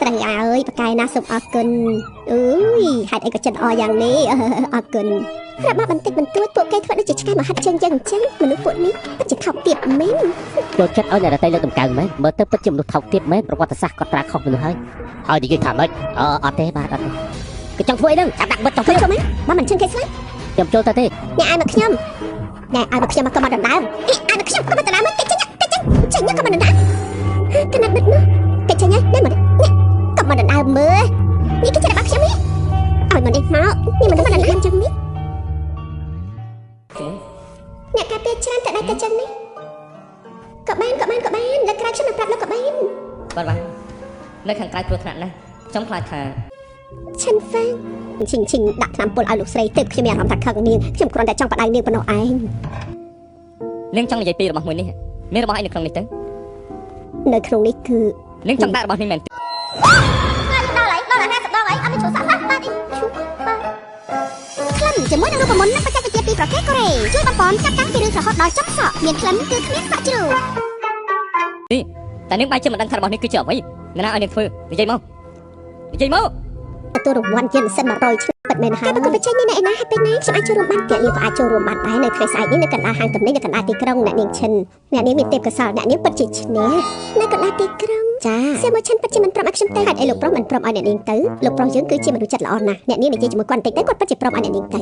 Speaker 3: ត្រូវហើយប៉កែណាសូមអរគុណអើយហេតុអីក៏ចិត្តល្អយ៉ាងនេះអរគុណរបស់បន្តិចបន្តួចពួកគេធ្វើដូចជាឆ្កែមហាត់ជើងយ៉ាងអញ្ចឹងមនុស្សពួកនេះពិតជាថោកទាបមែន
Speaker 2: ចូលចិត្តឲ្យអ្នកដទៃលើកតម្កើងមែនមើលទៅពិតជាមនុស្សថោកទាបមែនប្រវត្តិសាស្ត្រក៏ត្រាខុសមនុស្សហើយហើយនិយាយថាម៉េចអត់ទេបាទអត់ទេគេចង់ធ្វើអីហ្នឹងចាំដាក់បិទចង់ធ្វើ
Speaker 3: មែនបើមិនជឹងគេស្លាប់
Speaker 2: ខ្ញុំចូលទៅទេ
Speaker 3: អ្នកឲ្យមកខ្ញុំអ្នកឲ្យមកខ្ញុំមកកុំមកដណ្ដើមអីឲ្យមកខ្ញុំកុំមកដណ្ដើមគេចេញគេចេញចេញកុំមកដណ្ដើមកណាត់បិទនោះគេចេញហើយនេះមកនេះកុំមកដណ្ដើមមើលនេះគឺជារបស់ខ្ញុំនេះឲ្យមកនេះមកនេះមិនដណ្ដើមចឹងនេះអ្នកការពារច្រើនតែដែរតែចឹងនេះក៏បានក៏បានក៏បានលើក្រៅខ្ញុំនឹងប្រាប់លោកក៏បាន
Speaker 1: បាទបាទនៅខាងក្រៅគ្រោះថ្នាក់ណាស់ខ្ញុំខ្លាចថា
Speaker 3: ឈិនហ្វាងឈិងឈិងដាក់ថ្នាំពុលឲ្យលោកស្រីទើបខ្ញុំមានអារម្មណ៍ថាខឹងនាងខ្ញុំគ្រាន់តែចង់បដៅនាងប៉ុណ្ណោះឯង
Speaker 1: នាងចង់និយាយពីរបស់មួយនេះមានរបស់អីនៅក្នុងនេះទៅ
Speaker 3: នៅក្នុងនេះគឺ
Speaker 1: នាងចង់ដាក់របស់នេះមែន
Speaker 3: ដល់ហើយដល់50ដងហើយអត់មានជ្រុលសក់បាទអីឈូបាទក្លិនជាមួយនឹងរូបមន្តនិងបច្ចេកវិទ្យាពីប្រទេសកូរ៉េជួយបំពន់ចាប់តាំងពីរឿងរហូតដល់ចុងសក់មានក្លិនគឺគ្មានសក់ជ្រុល
Speaker 1: នេះតែនាងបែរជាមិនដឹងថារបស់នេះគឺជាអ្វីនរណាឲ្យនាងធ្វើនិយាយមកនិយាយមក
Speaker 3: ទទួលរង្វាន់ជាសិន100ឆ្នាំពិតមែនហើយប្រកបប្រជែងនេះនៅឯណាហើយពេលណាខ្ញុំអាចចូលរួមបានពលីក៏អាចចូលរួមបានដែរនៅថ្ងៃស្អែកនេះនៅកណ្ដាលហាងទំនិញនៅកណ្ដាលទីក្រុងអ្នកនាងឈិនអ្នកនាងមានទេពកោសល្យអ្នកនាងពិតជាឈ្នះនៅកណ្ដាលទីក្រុងចាសៀមឈិនពិតជាមិនព្រមឲ្យខ្ញុំទៅហេតុអីលោកប្រុសមិនព្រមឲ្យអ្នកនាងទៅលោកប្រុសយើងគឺជាមនុស្សចិត្តល្អណាស់អ្នកនាងនិយាយជាមួយគាត់បន្តិចទៅគាត់ពិតជាព្រមឲ្យអ្នកនាងទៅ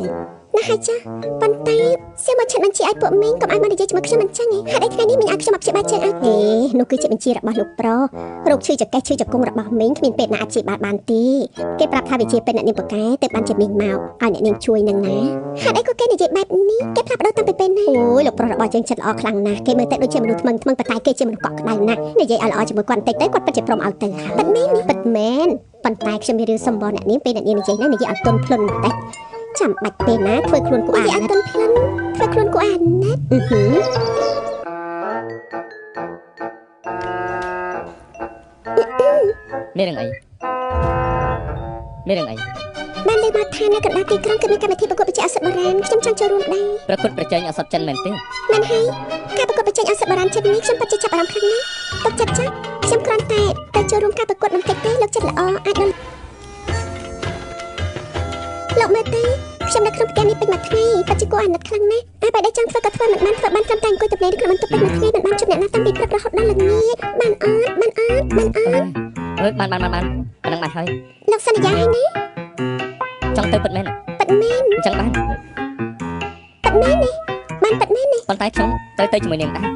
Speaker 3: ណាស់ហើយចាប៉ុន្តែសៀមឈិនបញ្ជាឲ្យពួកមីងកុំឲ្យមកនិយាយជាមួយខ្ញុំមិនចឹងឯងហេតុអីថ្ងៃនេះមីងឲ្យខ្ញុំមកព្យាបាលជើងឲ្យទេនោះគឺជាបញ្ជារបស់លោកប្រុសរោគឈឺចង្កេះឈឺជង្គង់របស់មីងគ្មានពេទ្យណាអាចព្យាបាលបានទេគេប្រាប់ថាវាជាពេទ្យអ្នកនាងពូកែទើបបានជាមីងមកឲ្យអ្នកនាងជួយនឹងណាហេតុអីក៏គេនិយាយបែបនេះគេផ្លាស់ប្ដូរតាំងពីពេលណាអូយលោកប្រុសរបស់យើងចិត្តល្អខ្លាំងណាស់គេមើលទៅដូចជាមនុស្សថ្មឹងថ្មឹងប៉ុន្តែគេជាមនុស្សកក់ក្ដៅណាស់និយាយឲ្យល្អជាមួយគាត់បន្តិចទៅគាត់ពិតជាព្រមឲ្យទៅពិតមែននេះពិតមែនប៉ុន្តែខ្ញុំមានរឿងសុំបងអ្នកនាងពេលអ្នកនាងនិយាយណានិយាយឲ្យទន់ភ្លន់បន្តិចចាំបាច់ពេលណាធ្វើខ្លួនគួរអាណិតទន់ភ្លន់ធ្វើខ្លួនគួរអាណិត
Speaker 1: មានរឿងអីមានរឿងអី
Speaker 3: បានលើមកថានៅកណ្ដាលទីក្រុងគឺមានកម្មវិធីប្រកួតប្រជែងឱសថបុរាណខ្ញុំចង់ចូលរួមដែរ
Speaker 1: ប្រកួតប្រជែងឱសថចិនមែនទេ
Speaker 3: មែនហើយការប្រកួតប្រជែងឱសថបុរាណចិននេះខ្ញុំពិតជាចាប់អារម្មណ៍ខ្លាំងណាស់ទុកចិត្តចាស់ខ្ញុំគ្រាន់តែទៅចូលរួមការប្រកួតបន្តិចទេលោកចិត្តល្អអាចដល់លោកមើលទេខ្ញុំនៅក្នុងផ្ទះនេះពេញមួយថ្ងៃពិតជាគួរអាណិតខ្លាំងណាស់តែបែរតែចង់ធ្វើក៏ធ្វើមិនបានធ្វើបានត្រឹមតែអង្គុយទំនេរនៅក្នុងបន្ទប់ពេញមួយថ្ងៃមិនបានជួបអ្នកណាតាំងពីព្រឹករហូតដល់ល្ងាចបានអត់បានអត់បានអត់
Speaker 1: អើយបានបានបានបានប៉ុណ្ណឹងបានហើយ
Speaker 3: លោកសន្យាហើយណា
Speaker 1: ចង់ទៅពិតមែន
Speaker 3: ពិតមែន
Speaker 1: អញ្ចឹងបាន
Speaker 3: ពិតមែននេះបានពិតមែននេះ
Speaker 1: ប៉ុន្តែខ្ញុំត្រូវទៅជាមួយនាងដែរ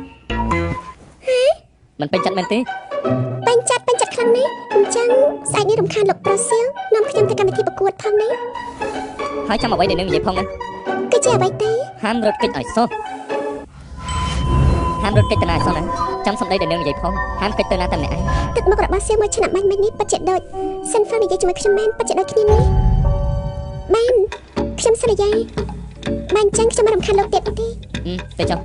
Speaker 3: ហេ
Speaker 1: មិនពេញចិត្តមែនទេ
Speaker 3: ពេញចិត្តពេញចិត្តខ្លាំងណាស់អញ្ចឹងស្អែកនេះរំខានលោកប្រុសសៀវនាំខ្ញុំទៅកម្មវិធីប្រកួតផងណា
Speaker 1: ហើយចាំអ្វីដែលនាងនិយាយផងណា
Speaker 3: គឺជាអ្វីទេ
Speaker 1: ហាមរត់គេចឲ្យសោះហាមរត់គេចទៅណាឲ្យសោះណាចាំសម្ដីដែលនាងនិយាយផងហាមគេចទៅណាតែម្នាក់ឯង
Speaker 3: ទឹកមុខរបស់សៀវមួយឆ្នាំបាញ់មិញនេះពិតជាដូចសិនហ្វឹងនិយាយជាមួយខ្ញុំមែនពិតជាដូចគ្នានេះបានខ្ញុំសន្យាបានចឹងខ្ញុំមិនរំខានលោកទៀតទេ
Speaker 1: ទៅចុះ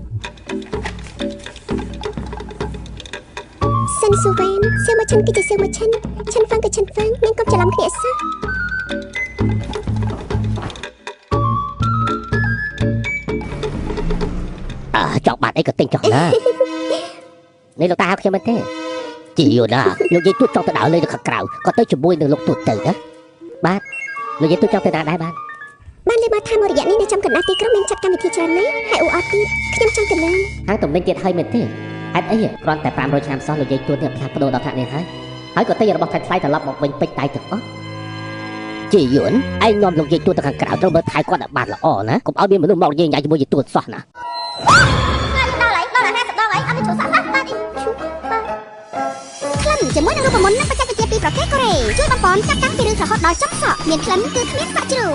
Speaker 3: សិនស៊ូវ៉ែនសៀវមួយឈិនគឺជាសៀវមួយឈិនឈិនហ្វឹងគឺឈិនហ្វឹងនាងកុំច្រឡំគ្នាសោះ
Speaker 2: ចង់បានអីក៏ទិញចុះណានេះលោកតាហៅខ្ញុំមែនទេជីយណាលោកយាយទូចចង់ទៅដើរលេងនៅខាងក្រៅក៏ទៅជាមួយនឹងលោកទូចទៅណាបាទលោកយាយទូចចង់ទៅណាដែរបាន
Speaker 3: បានលើមកថាមករយៈនេះនៅចំកណ្ដាលទីក្រុងមានចាត់កម្មវិធីច្រើនណាស់ហើយអ៊ូអត់ទៀតខ្ញុំចង់ទៅលេង
Speaker 2: ហាងទំនិញទៀតហើយមែនទេហេតុអីគ្រាន់តែ500ឆ្នាំសោះលោកយាយទូចនេះផ្លាស់ប្ដូរដល់ថ្នាក់នេះហើយហើយក៏ទិញរបស់ថ្លៃៗត្រឡប់មកវិញពេចដៃទាំងអស់ជីយួនឯងនាំលោកយាយទូចទៅខាងក្រៅត្រូវមើលថែគាត់ឲ្យបានល្អណាកុំឲ្យមានមនុស្សមកនិយាយញ៉ៃជាមួយយាយទូចសោះណា
Speaker 3: ដល់ហើយដល់50ដងហើយអត់មានជ្រុលសក់សោះបាទអីឈូបាទក្លិនជាមួយនឹងរូបមន្តនិងបច្ចេកវិទ្យាពីប្រទេសកូរ៉េជួយបំពន់ចាប់តាំងពីរឿងរហូតដល់ចុងសក់មានក្លិនគឺគ្មានសក់ជ្រុល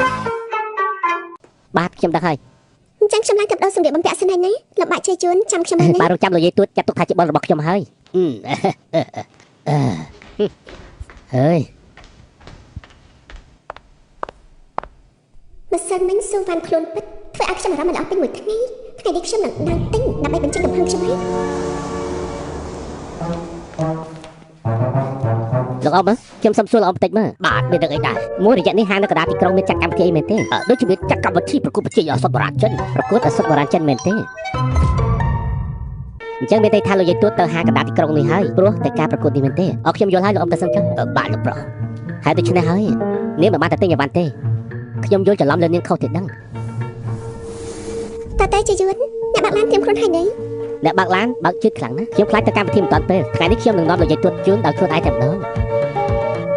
Speaker 2: បាទខ្ញុំដឹងហើយ
Speaker 3: អញ្ចឹងខ្ញុំឡើងទៅដល់សម្លៀកបំពាក់សិនហើយណាលោកបាក់ជ័យជួនចាំខ្ញុំហើយណា
Speaker 2: បាទរងចាំលោកយាយទូចចាត់ទុកថាជាបុណ្យរបស់ខ្ញុំហើយហើយ
Speaker 3: ម្សិលមិញស៊ូវ៉ាន់ខ្លួនពិតធ្វើឲ្យខ្ញុំអារម្មណ៍មិនល្អពេញមួយថ្ងៃថ្ងៃនេះខ្ញុំនឹងដើរទិញដើម្បីបញ្ចេញកំហឹងខ្ញុំហើយ
Speaker 2: លោកអ៊ំខ្ញុំសុំសួរលោកអ៊ំបន្តិចមើលបាទមានរឿងអីដែរមួយរយៈនេះហាងនៅកណ្ដាលទីក្រុងមានចាត់កម្មវិធីអីមែនទេដូចជាមានចាត់កម្មវិធីប្រកួតប្រជែងឱសថបុរាណចិនប្រកួតឱសថបុរាណចិនមែនទេ អញ្ចឹងមានន័យថាលោកយាយទួតទៅហាកណ្ដាលទីក្រុងនេះហើយព្រោះតែការប្រកួតនេះមែនទេអរខ្ញុំយល់ហើយលោកអ៊ំទៅសិនចុះបាទលោកប្រុសហើយដូច្នេះហើយនាងមិនបានតែទិញអីវ៉ាន់ទេខ្ញុំយល់ច្រឡំលើនាងខុសទៀតដឹង
Speaker 3: តើតែជាយួនអ្នកបើកឡានត្រៀមខ្លួនហើយនៅ
Speaker 2: អ្នកបើកឡានបើកជឿខ្លាំងណាស់ខ្ញុំខ្លាចទៅកម្មវិធីមិនទាន់ពេលថ្ងៃនេះខ្ញុំនឹងនាំលោកយាយទួតជូនដល់ខ្លួនឯងតែម្ដង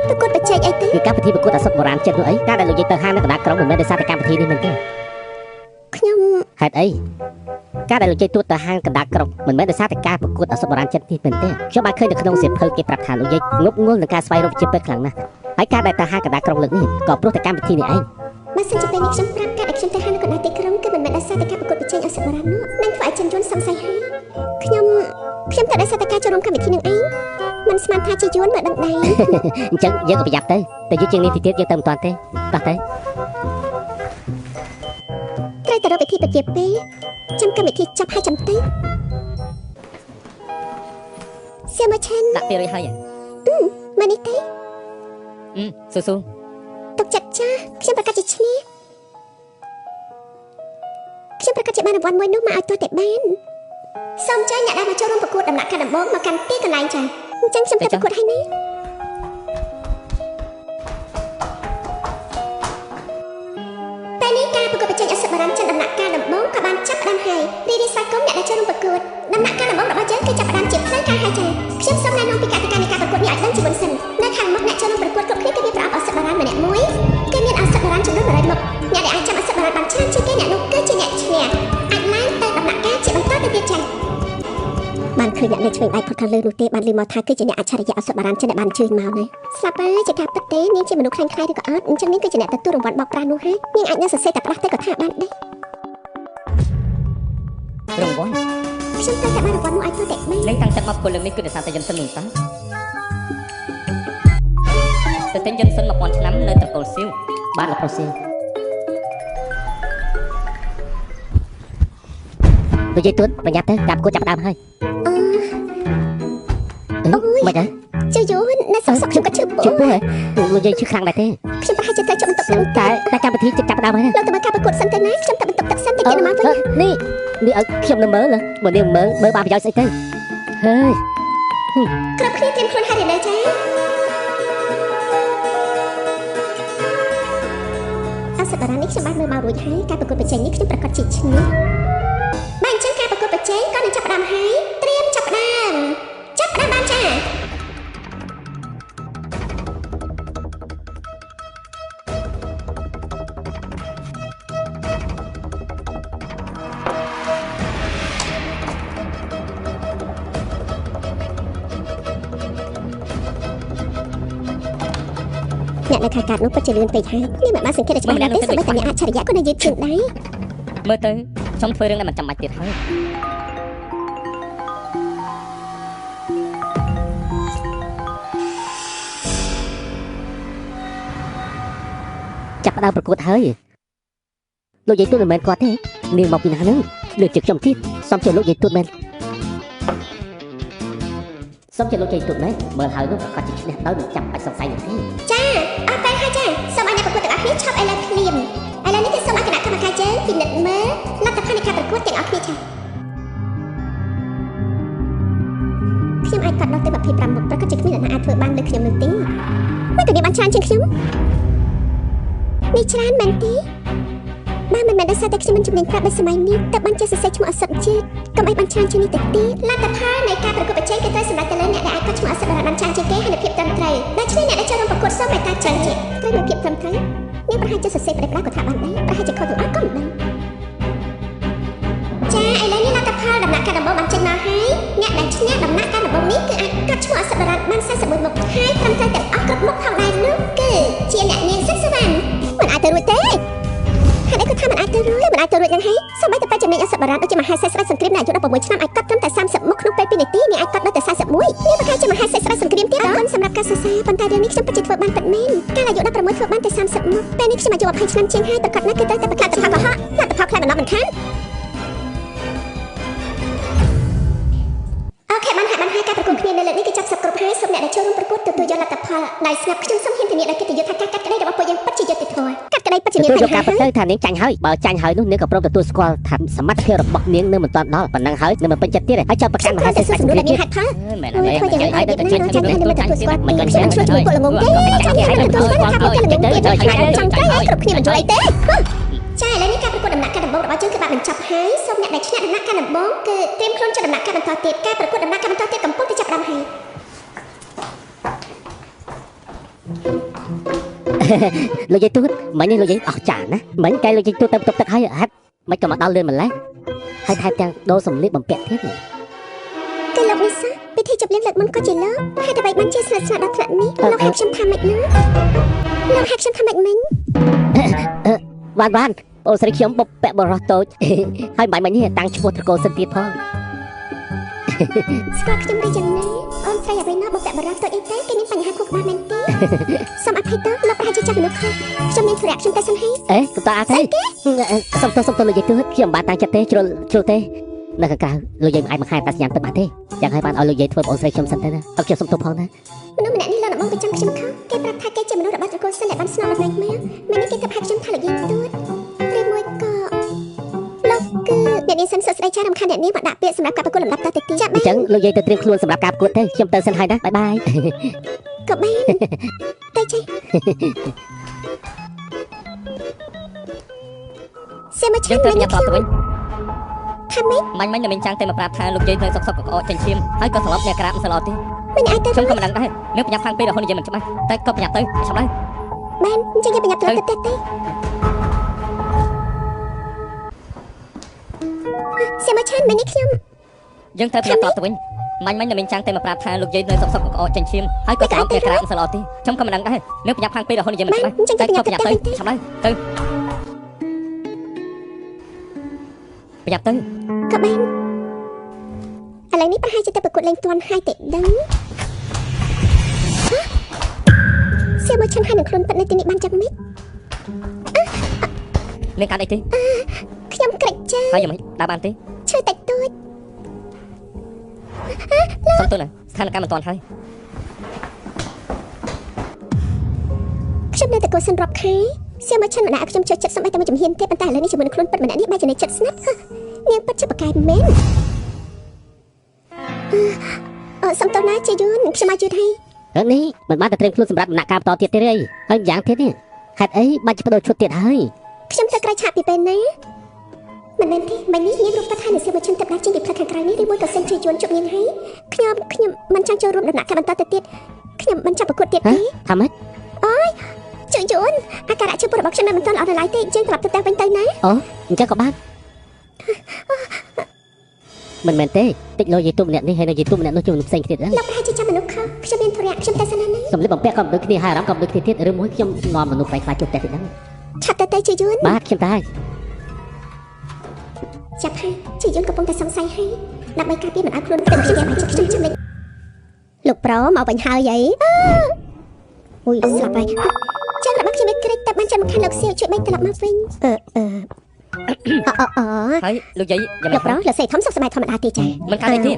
Speaker 3: ប្រកួតប្រជែងអីទេ
Speaker 2: គឺកម្មវិធីប្រកួតឱសថបុរាណចិននោះអីការដែលលោកយាយទៅហាងនៅកណ្ដាលក្រុងមិនមែនដោយសារតែកម្មវិធីនេះមែនទេ
Speaker 3: ខ្ញុំ
Speaker 2: ហេតុអីការដែលលោកយាយទួតទៅហាងកណ្ដាលក្រុងមិនមែនដោយសារតែការប្រកួតឱសថបុរាណចិននេះមែនទេខ្ញុំបានឃើញនៅក្នុងសៀវភៅគេប្រាប់ថាលោកយាយងប់ងល់នឹងការស្វែងរកវិជ្ជាពេទ្យខ្លាំងណាស់ហើយការដែលទៅហាងកណ្ដាលក្រុងលើកនេះក៏ព្រោះតែកម្មវិធីនេះឯង
Speaker 3: បើសិនជាពេលនេះខ្ញុំប្រាប់ការដែលខ្ញុំទៅហាងនៅកណ្ដាលទីក្រុងគឺមិនមែនដោយសារតែការប្រកួតប្រជែងឱសថបុរាណនោះនឹងធ្វើឲ្យចិនយួនសង្ស័យហើយខ្ញុំខ្ញុំទៅដោយសារតែការចូលរួមកម្មវិធីនឹងឯងមិនស្មានថាជាយួនមកដឹងដែរ
Speaker 2: អញ្ចឹងយើងក៏ប្រយ័ត្នទៅតែយូរជាងនេះតិចទៀតយើងទៅមិនទាន់ទេតោះទៅ
Speaker 3: ត្រូវតែរកវិធីពជាពេលចាំកម្មវិធីចាប់ហើយចាំទៅសៀមឆិន
Speaker 1: ដាក់ពីរួចហើយ
Speaker 3: មកនេះទេ
Speaker 1: អឺស៊ូស៊ូ
Speaker 3: ទុកចិត្តចាស់ខ្ញុំប្រកាសជាឈ្នះខ្ញុំប្រកាសជាបានរង្វាន់មួយនោះមកឲ្យទាស់តែបានសូមអញ្ជើញអ្នកដែលមកចូលរួមប្រកួតដំណាក់កាលដំបូងមកកាន់ទីកន្លែងចាអញ្ចឹងខ្ញុំទៅប្រកួតហើយណាពេលនេះការប្រកួតប្រជែងឱសថបុរាណចិនដំណាក់កាលដំបូងក៏បានចាប់ផ្ដើមហើយរីរីស្វាគមន៍អ្នកដែលចូលរួមប្រកួតដំណាក់កាលដំបូងរបស់យើងគឺចាប់ផ្ដើមជាផ្លូវការហើយចាខ្ញុំសូមណែនាំពីកតិកានៃការប្រកួតនេះឲ្យដឹងជាមុនសិននៅខាងមុខអ្នកចូលរួមប្រកួតគ្រប់គ្នាគឺមានប្រអប់ឱសថបុរាណម្នាក់មួយគឺមានឱសថបុរាណចំនួន100មុខអ្នកដែលអាចចាំឱសថបុរាណបានច្រើនជាងគេអ្នកនោះគឺជាអ្នកឈ្នះអាចឡើងទៅដំណាក់កាលជាបន្តទៅទៀតចាបានឃើញអ្នកនៅឆ្វេងដៃផុតខាងលើនោះទេបានឮមកថាគឺជាអ្នកអច្ឆរិយៈឱសថបុរាណចិនដែលបានអញ្ជើញមកណាស្លាប់ហើយជាការពិតទេនាងជាមនុស្សខ្លាំងខ្លាយឬក៏អត់អញ្ចឹងនាងគឺជាអ្នកទទួលរង្វាន់បោកប្រាស់នោះហើយនាងអាចនឹងសរសេរតែប្រាស់ទៅក៏ថាបានដែរ
Speaker 1: រង្វាន់
Speaker 3: ខ្ញុំត្រូវតែបានរង្វាន់នោះឲ្យទៅតែបាន
Speaker 1: នឹងតាំងចិត្តមកពលលើកនេះគឺដោយសារតែយិនសិននោះតាទៅទិញយិនសិន1000ឆ្នាំនៅត្រកូលស៊ីវ
Speaker 2: បាទលោកប្រុសសៀវលោកយាយទួតប្រញាប់ទៅការប្រកួតចាប់ផ្ដើមហើយ
Speaker 3: អឺ
Speaker 2: អឺមិនហ៎
Speaker 3: ជឿយូននៅសុកសុកខ្ញុំក៏ឈឺពោះ
Speaker 2: ជឿពោះហ៎លោកយាយឈឺខ្លាំងដែរទេ
Speaker 3: ខ្ញុំប្រហែលជាត្រូវជប់បន្ទប់ទឹក
Speaker 2: តែតែកម្មវិធីជិតចាប់ផ្ដើមហើយណា
Speaker 3: លោកទៅមើលការប្រកួតសិនទៅណាខ្ញុំទៅបន្ទប់ទឹកសិនទៅគេនឹងមកវិញ
Speaker 2: នេះនេះឲ្យខ្ញុំនៅមើលបើនាងមើលមើលបានប្រយោជន៍ស្អីទៅហើយ
Speaker 3: គ្រប់គ្នាត្រៀមខ្លួនហើយឬនៅចាឱសថបុរាណនេះខ្ញុំបានមើលមករួចហើយការប្រកួតប្រជែងនេះខ្ញុំប្រកាសជាឈ្នះបាទអញ្ចឹងការប្រកួតប្រជែងក៏នឹងចាប់ផ្ដើមហើយត្រៀមចាប់ផ្ដើមចាប់ផ្ដើមបានចាអ្នកនៅខាងកើតនោះពិតជាលឿនពេកហើយនេះមិនបានសង្កេតឲ្យច្បាស់ណាស់ទេសូម្បីតែអ្នកអច្ឆរិយៈក៏នៅយឺតជាងដែរ
Speaker 1: មើលទៅខ្ញុំធ្វើរឿងដែលមិនចាំបាច់ទៀតហើយ
Speaker 2: ចាប់ផ្ដើមប្រកួតហើយលោកយាយទួតមិនមែនគាត់ទេនាងមកពីណាហ្នឹងលើកជាខ្ញុំទៀតសំជាលោកយាយទួតមែនសំជាលោកយាយទួតមែនមើលហើយនោះប្រកាសជាឈ្នះដោយមិនចាំបាច់សង្ស័យនោះទេ
Speaker 3: ចាអត់ពេលហើយចាសូមឲ្យអ្នកប្រកួតទាំងអស់គ្នាឈប់ឥឡូវភ្លាមឥឡូវនេះគឺសូមឲ្យគណៈកម្មការយើងពិនិត្យមើលលទ្ធផលនៃការប្រកួតទាំងអស់គ្នាចាខ្ញុំអាចកាត់ដល់ទៅ25មុខប្រកាសជាគ្មានអ្នកណាអាចធ្វើបានលើខ្ញុំនោះទេមិនក៏នេះបានច្រើនជាងខ្ញុំនេះច្រើនមែនទេបើមិនមែនដោយសារតែខ្ញុំមិនជំនាញប្រាប់ដោយសម័យនេះតើបានជាសរសេរឈ្មោះឱសថជាតិកុំឲ្យបានច្រើនជាងនេះទៅទៀតលទ្ធផលនៃការប្រកួតប្រជែងគឺត្រូវសម្រេចទៅលើអ្នកដែលអាចកត់ឈ្មោះឱសថបុរាណបានច្រើនជាងគេហើយនូវភាពត្រឹមត្រូវដូច្នេះអ្នកដែលចូលរួមប្រកួតសូមមេត្តាច្រើនជាត្រូវមានភាពត្រឹមត្រូវនាងប្រហែលជាសរសេរប្រេះប្រាស់ក៏ថាបានដែរប្រហែលជាខុសទាំងអស់ក៏មិនដឹងចាឥឡូវនេះលទ្ធផលដំណាក់កាលដំបូងបានចេញមកហើយអ្នកដែលឈ្នះដំណាក់កាលដំបូងនេះគឺអាចកត់ឈ្មោះឱសថបុរាណបាន41មុខហើយត្រឹមត្រូវទាំងអស់គ្រប់មុខផងដែរនោះគឺជាអ្នកនាងសិនសវណ្ណមិនអាចទៅរួចទេហេតុអីក៏ថាមិនអាចទៅរួចមិនអាចទៅរួចនឹងហើយសូម្បីតែបច្ចចំណេញឱសថបុរាណដូចជាមហាសេដ្ឋីស្ដេចសង្គ្រាមដែលអាយុ16ឆ្នាំអាចកត់ត្រឹមតែ30មុខក្នុងពេល2នាទីនាងអាចកត់ដល់តែ41នាងប្រហែលជាមហាសេដ្ឋីស្ដេចសង្គ្រាមទៀតអរគុណសម្រាប់ការសរសើរប៉ុន្តែរឿងនេះខ្ញុំពិតជាធ្វើបានពិតមែនកាលអាយុ16ធ្វើបានតែ30មុខពេលនេះខ្ញុំអាយុ20ឆ្នាំជាងហើយប្រកាសណាស់គឺត្រូវតែប្រកាសផលកុហកលទ្ធផលខ្លាំងបណ្ដោះមិនខានអូខេបានហើយបានហើយការប្រកួតគ្នានៅលើកនេះគឺចាប់សពគ្រប់ហើយសូមអ្នកដែលចូលរួមប្រកួតទទួលយកលទ្ធផលដោយស្ងាត់ខ្ញុំសូមហ៊ានធានាដោយកិត្តិយសថាការកាត់ក្តីរបស់ពួកយើងពិតជាយុត្តិធម៌កាត់ ក្តីពិតជាមាន
Speaker 2: ទទួលយកការពិតទៅថានាងចាញ់ហើយបើចាញ់ហើយនោះនាងក៏ព្រមទទួលស្គាល់ថាសមត្ថភាពរបស់នាងនៅមិនទាន់ដល់ប៉ុណ្ណឹងហើយនៅមិនពេញចិត្តទៀតហើយចាប់ប្រកាន់មហាសេដ្ឋី
Speaker 3: សម្រួលដែលមានហេតុផល
Speaker 1: មែនហើយ
Speaker 3: ធ្វើយ៉ាង
Speaker 1: ហើយ
Speaker 3: ណា
Speaker 1: ទៅចាញ់
Speaker 3: ចាញ់ហើយមិនទទួលស្គាល់
Speaker 1: មិន
Speaker 3: ខ្ញុំ
Speaker 1: គាត់
Speaker 3: ឆ្លោះជាមួយពួកល្ងងទេចាញ់ហើយមិនទទួលស្គាល់ថាពួកគេល្ងងទៀតចង់ទៅឲ្យគ្រប់គ្នាមិនយល់អីទេចាឥឡូវនេះការប្រកួតដំណាក់កាលដំបូងរបស់យើងគឺបានបញ្ចប់ហើយសូមអ្នកដែលឈ្នះដំណាក់កាលដំបូងគឺត្រៀមខ្លួនចូលដំណាក់កាលបន្តទៀតការប្រកួតដំណាក់កាលបន្តទៀតកំពុងតែចាប់ផ្ដើមហើយ
Speaker 2: លោកយាយទូតមិញនេះលោកយាយអស់ចាណាមិញកែលោកយាយទូតទៅបន្ទប់ទឹកហើយហេតុមិនក៏មកដល់លឿនម្ល៉េះហើយថែមទាំងដូរសម្លៀកបំពាក់ទៀតនេះ
Speaker 3: គឺលោកនេះសោះពិធីជប់លៀងលើកមុនក៏ជាលោកហេតុអ្វីបានជាស្និទ្ធស្នាលដល់ថ្នាក់នេះលោកហៅខ្ញុំថាម៉េចណាលោកហៅខ្ញុំថាម៉េចមិញ
Speaker 2: វ៉ាន់វ៉ាន់អូស្រីខ្ញុំបុកពាក់បរោះតូចហើយបាញ់មិញនេះតាំងឈ្មោះត្រកូលសិនទៀតផង
Speaker 3: ស្គាល់ខ្ញុំឬយ៉ាងណាអូនស្រីអ្វីណោះបុព្វបុរសតូចអីទេគេមានបញ្ហាខួរក្បាលមែនទេសូមអភ័យទោសលោកប្រហែលជាចាប់មនុស្សខុសខ្ញុំមានធុរៈខ្ញុំទៅសិនហើយ
Speaker 2: អេកុំតអត់ទេសុំទោសសុំទោសលោកយាយទូតខ្ញុំមិនបានតាំងចិត្តទេជ្រុលជ្រុលទេនៅខាងក្រៅលោកយាយមិនអាចមកខែតាសញ្ញាទឹកបានទេយ៉ាងហើយបានឲ្យលោកយាយធ្វើបងស្រីខ្ញុំសិនទៅណាអត់ខ្ញុំសុំទោសផងណា
Speaker 3: មនុស្សម្នាក់នេះលោកដំបងក៏ចាំខ្ញុំខុសគេប្រាប់ថាគេជាមនុស្សរបស់ត្រកូលសិនដែលបានស្នងតំណែងមកមែននេះគេទៅហៅខ្ញុំថាលោកយាយទូតឬមួយក៏លោកគឺអ្នកនាងសិនសួស្តីចារំខានអ្នកនាងមកដាក់ពាក្យសម្រាប់ការប្រកួតលំដាប់តទៅទៀតចា
Speaker 2: អញ្ចឹងលោកយាយទៅត្រៀមខ្លួនសម្រាប់ការប្រកួតទេខ្ញុំទៅសិនហើយណាបាយបាយ
Speaker 3: ក៏បានទៅចេះសេមក
Speaker 1: យើងត្រូវ
Speaker 3: ឆាំ
Speaker 1: ប្រញាប់ត្រឡប់ទៅវិញ
Speaker 3: ថាម៉េច
Speaker 1: មាញ់មិញនៅមីងចាំងតែមកប្រាប់ថាលោកយាយនៅសុកសុកកក្អកចេញឈាមហើយក៏ស្លាប់អ្នកក្រាបមិនស្លាប់ទេ
Speaker 3: មិនអាចទៅ
Speaker 1: ខ្ញុំក៏មិនដឹងដែរនៅប្រញាប់ខាងពេករហូតនិយាយមិនច្បាស់តែក៏ប្រញាប់ទៅឆាប់ដែរ
Speaker 3: បានអញ្ចឹងយើងប្រញាប់ត្រឡប់ទៅផ្ទះទេសេមកឆានមែននេះខ្ញុំ
Speaker 1: យើងត្រូវប្រញាប់ត្រឡប់ទៅវិញមាញ់មិញនៅមីងចាំងតែមកប្រាប់ថាលោកយាយនៅសុកសុកកក្អកចេញឈាមហើយក៏ស្លាប់អ្នកក្រាបមិនស្លាប់ទេខ្ញុំក៏មិនដឹងដែរនៅប្រញាប់ខាងពេករហូតនិយាយមិន
Speaker 3: បាន
Speaker 1: ច្បាស់
Speaker 3: អញ្ចឹង
Speaker 1: តែ
Speaker 3: យើង
Speaker 1: ក៏
Speaker 3: ប្រញាប់
Speaker 1: ប្រញាប់
Speaker 3: ទៅ
Speaker 1: ទៅឆាប់ដែរទៅប្រញាប់ទៅ
Speaker 3: ក៏បានឥឡូវនេះប្រហែលជាទៅប្រកួតលេងទាន់ហើយទេដឹងសៀមមកឆានហើយនឹងខ្លួនប៉ិតនៅទីនេះបានចាំម៉េច
Speaker 1: មានការអីទេ
Speaker 3: ខ្ញុំក្រិចចា
Speaker 1: ហើយយ៉ាងម៉េចដើរបានទេ
Speaker 3: ឈឺតិចតួច
Speaker 1: សុំទោសណាស្ថានភាពមិនទាន់ហើយ
Speaker 3: ខ្ញុំនៅតែកូសិនរាប់ខែសៀមមកឆានមិនដែលឲ្យខ្ញុំចូលចិត្តសំបីតែមួយជំហានទេប៉ុន្តែឥឡូវនេះជាមួយនឹងខ្លួនប៉ិតម្នាក់នេះបែរជានៅចិត្តស្និទ្ធនាងពិតជាប្រកែកមែនអឺសុំទោសណាជាយួនខ្ញុំមកយឺតហើយ
Speaker 2: រឿងនេះមិនបានតែត្រៀមខ្លួនសម្រាប់ដំណាក់កាលបន្តទៀតទេហើយហើយយ៉ាងទៀតនេះហេតុអីបាច់បដូរឈុតទៀតហើយ
Speaker 3: ខ្ញុំទៅក្រៅឆាកពីពេលណាមិនមែនទេមិញនេះនាងរូបគាត់ថានៅសៀវមកឈិនទឹកដាច់ចេញពីផ្លូវខាងក្រៅនេះឬមួយក៏សិនជួយយួនជប់នាងហើយខ្ញុំខ្ញុំមិនចង់ចូលរួមដំណាក់កាលបន្តទៅទៀតខ្ញុំមិនចង់ប្រកួតទៀតទេ
Speaker 2: ថាម៉េច
Speaker 3: ជួយយួនអាការៈឈឺពោះរបស់ខ្ញុំនៅមិនទាន់ល្អនៅឡើយទេយើងត្រឡប់ទៅផ្ទះវិញទៅណា
Speaker 2: អញ្ចឹងក៏បានមិនមែនទេតិចលោកយាយទូម្នាក់នេះហើយនៅយាយទូម្នាក់នោះជួនផ្សេងគ្នាដែរ
Speaker 3: លោកប្រហែលជាចាំមនុស្សខុសខ្ញុំមានធុរៈខ្ញុំទៅសិនណាណា
Speaker 2: សម្លៀកបំពាក់ក៏មិនដូចគ្នាហើយអារម្មណ៍ក៏មិនដូចគ្នាទៀតឬមួយខ្ញុំនាំមនុស្សខ្លាចខ្លាចជួបផ្ទះទៀតហ្នឹង
Speaker 3: ឆាប់ទៅទៅជួយយួន
Speaker 2: បាទខ្ញុំតែ
Speaker 3: ចាប់ហើយជួយយួនកំពុងតែសង្ស័យហើយដើម្បីការពារមិនឲ្យខ្លួនទៅខ្ញុំខ្ញុំចំណេញលោកប្រុសមកវិញហើយអីអូយស្លាប់ហើយចាំរបស់ខ្ញុំមិនក្រិចតែបានចាំមកខានលោកសៀវជួយបែកត្រឡប់មកវិញអឺអឺអអអ
Speaker 1: ហើយលោកយាយយ៉ាងម៉េច
Speaker 3: លោកប្រុសលោកស្រីធំសុខសប្បាយធម្មតាទេចា
Speaker 1: មិនកើតអីទេ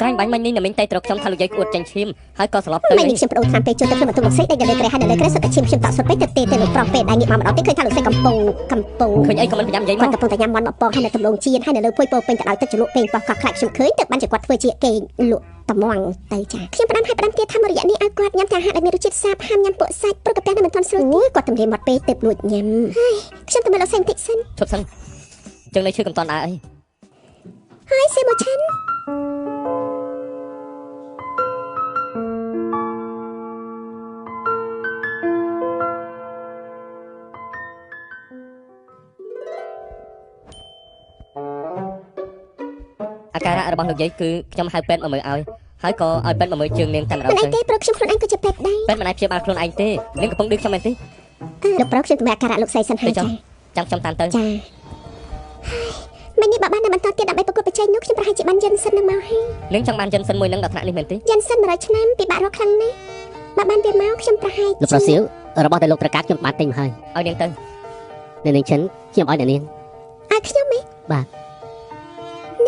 Speaker 1: ក្រាញ់បាញ់មិញនេះនៅមីងតែត្រកខ្ញុំថាលោកយាយក្អួតចេញឈាមហើយក៏ស្លាប់ទៅ
Speaker 3: មិននេះខ្ញុំប្ដូរថ្នាំពេលចូលទៅក្នុងបន្ទប់លោកស្រីដេកនៅលើគ្រែហើយនៅលើគ្រែសុទ្ធតែឈាមខ្ញុំតក់សុទ្ធពេកទៅទេទៅលោកប្រុសពេលដែលងាកមកម្ដងទៀតឃើញថាលោកស្រីកំពុងកំពុង
Speaker 1: ឃើញអីក៏មិនប្រញាប់និយាយមក
Speaker 3: គាត់កំពុងតែញ៉ាំមាន់មកពងហើយនៅទំលងជៀនហើយនៅលើភួយពោពេញទៅដោយទឹកជ្រលក់ពេញប៉ោះកោះខ្លាចខ្ញុំឃើញទៅបានជាគាត់ធ្វើជាគេលក់តំងទៅចាខ្ញុំផ្ដាំឲ្យផ្ដាំទៀតថាមួយរយៈនេះឲ្យគាត់ញ៉ាំតែអាហារដែលមានរសជាតិសាបហាមញ៉ាំពួកសាច់ព្រោះកាពះនៅមិនទាន់ស្រួលទេគាត់ទម្លាយមាត់ពេកទើបលួចញ៉ាំហើយខ្ញុំទៅមើលលោកស្រីបន្តិចសិន
Speaker 1: ឈប់សិនចឹងនៅឈឺកំតន់ដើរអី
Speaker 3: ហើយសេម៉ូឆាន
Speaker 1: អាការៈរបស់លោកយាយគឺខ្ញុំហៅពេទ្យមកមើលឲ្យហើយក៏ឲ្យពេទ្យមកមើលជើងនាងតែម្ដង
Speaker 3: មិនអី
Speaker 1: ទៅ
Speaker 3: ទេព្រោះខ្ញុំខ្លួនឯងក៏ជាពេទ្យដែរ
Speaker 1: ពេទ្យមិនអាចព្យាបាលខ្លួនឯងទេនាងកំពុងឌឺខ្ញុំមែនទេ
Speaker 3: លោកប្រុសខ្ញុំទៅមើលអាការៈលោកស្រីសិនហើយចា
Speaker 1: ចាំខ្ញុំតាមទៅ
Speaker 3: ចាមិននេះបើបាននៅបន្តទៀតដើម្បីប្រកួតប្រជែងនោះខ្ញុំប្រហែលជាបានយិនសិននឹងមកហើយ
Speaker 1: នាងចង់បានយិនសិនមួយនឹងដល់ថ្នាក់នេះមែនទេ
Speaker 3: យិនសិន100ឆ្នាំពិបាករកខ្លាំងណាស់បើបានវាមកខ្ញុំប្រហែល
Speaker 2: លោកប្រុសសៀវរបស់ដែលលោកត្រូវការខ្ញុំបានទិញមកហើយ
Speaker 1: ឲ្យនាងទៅ
Speaker 2: អ្នកនាងឈិនខ្ញុំឲ្យអ្នកនាង
Speaker 3: ឲ្យខ្ញុំហ៎
Speaker 2: បាទ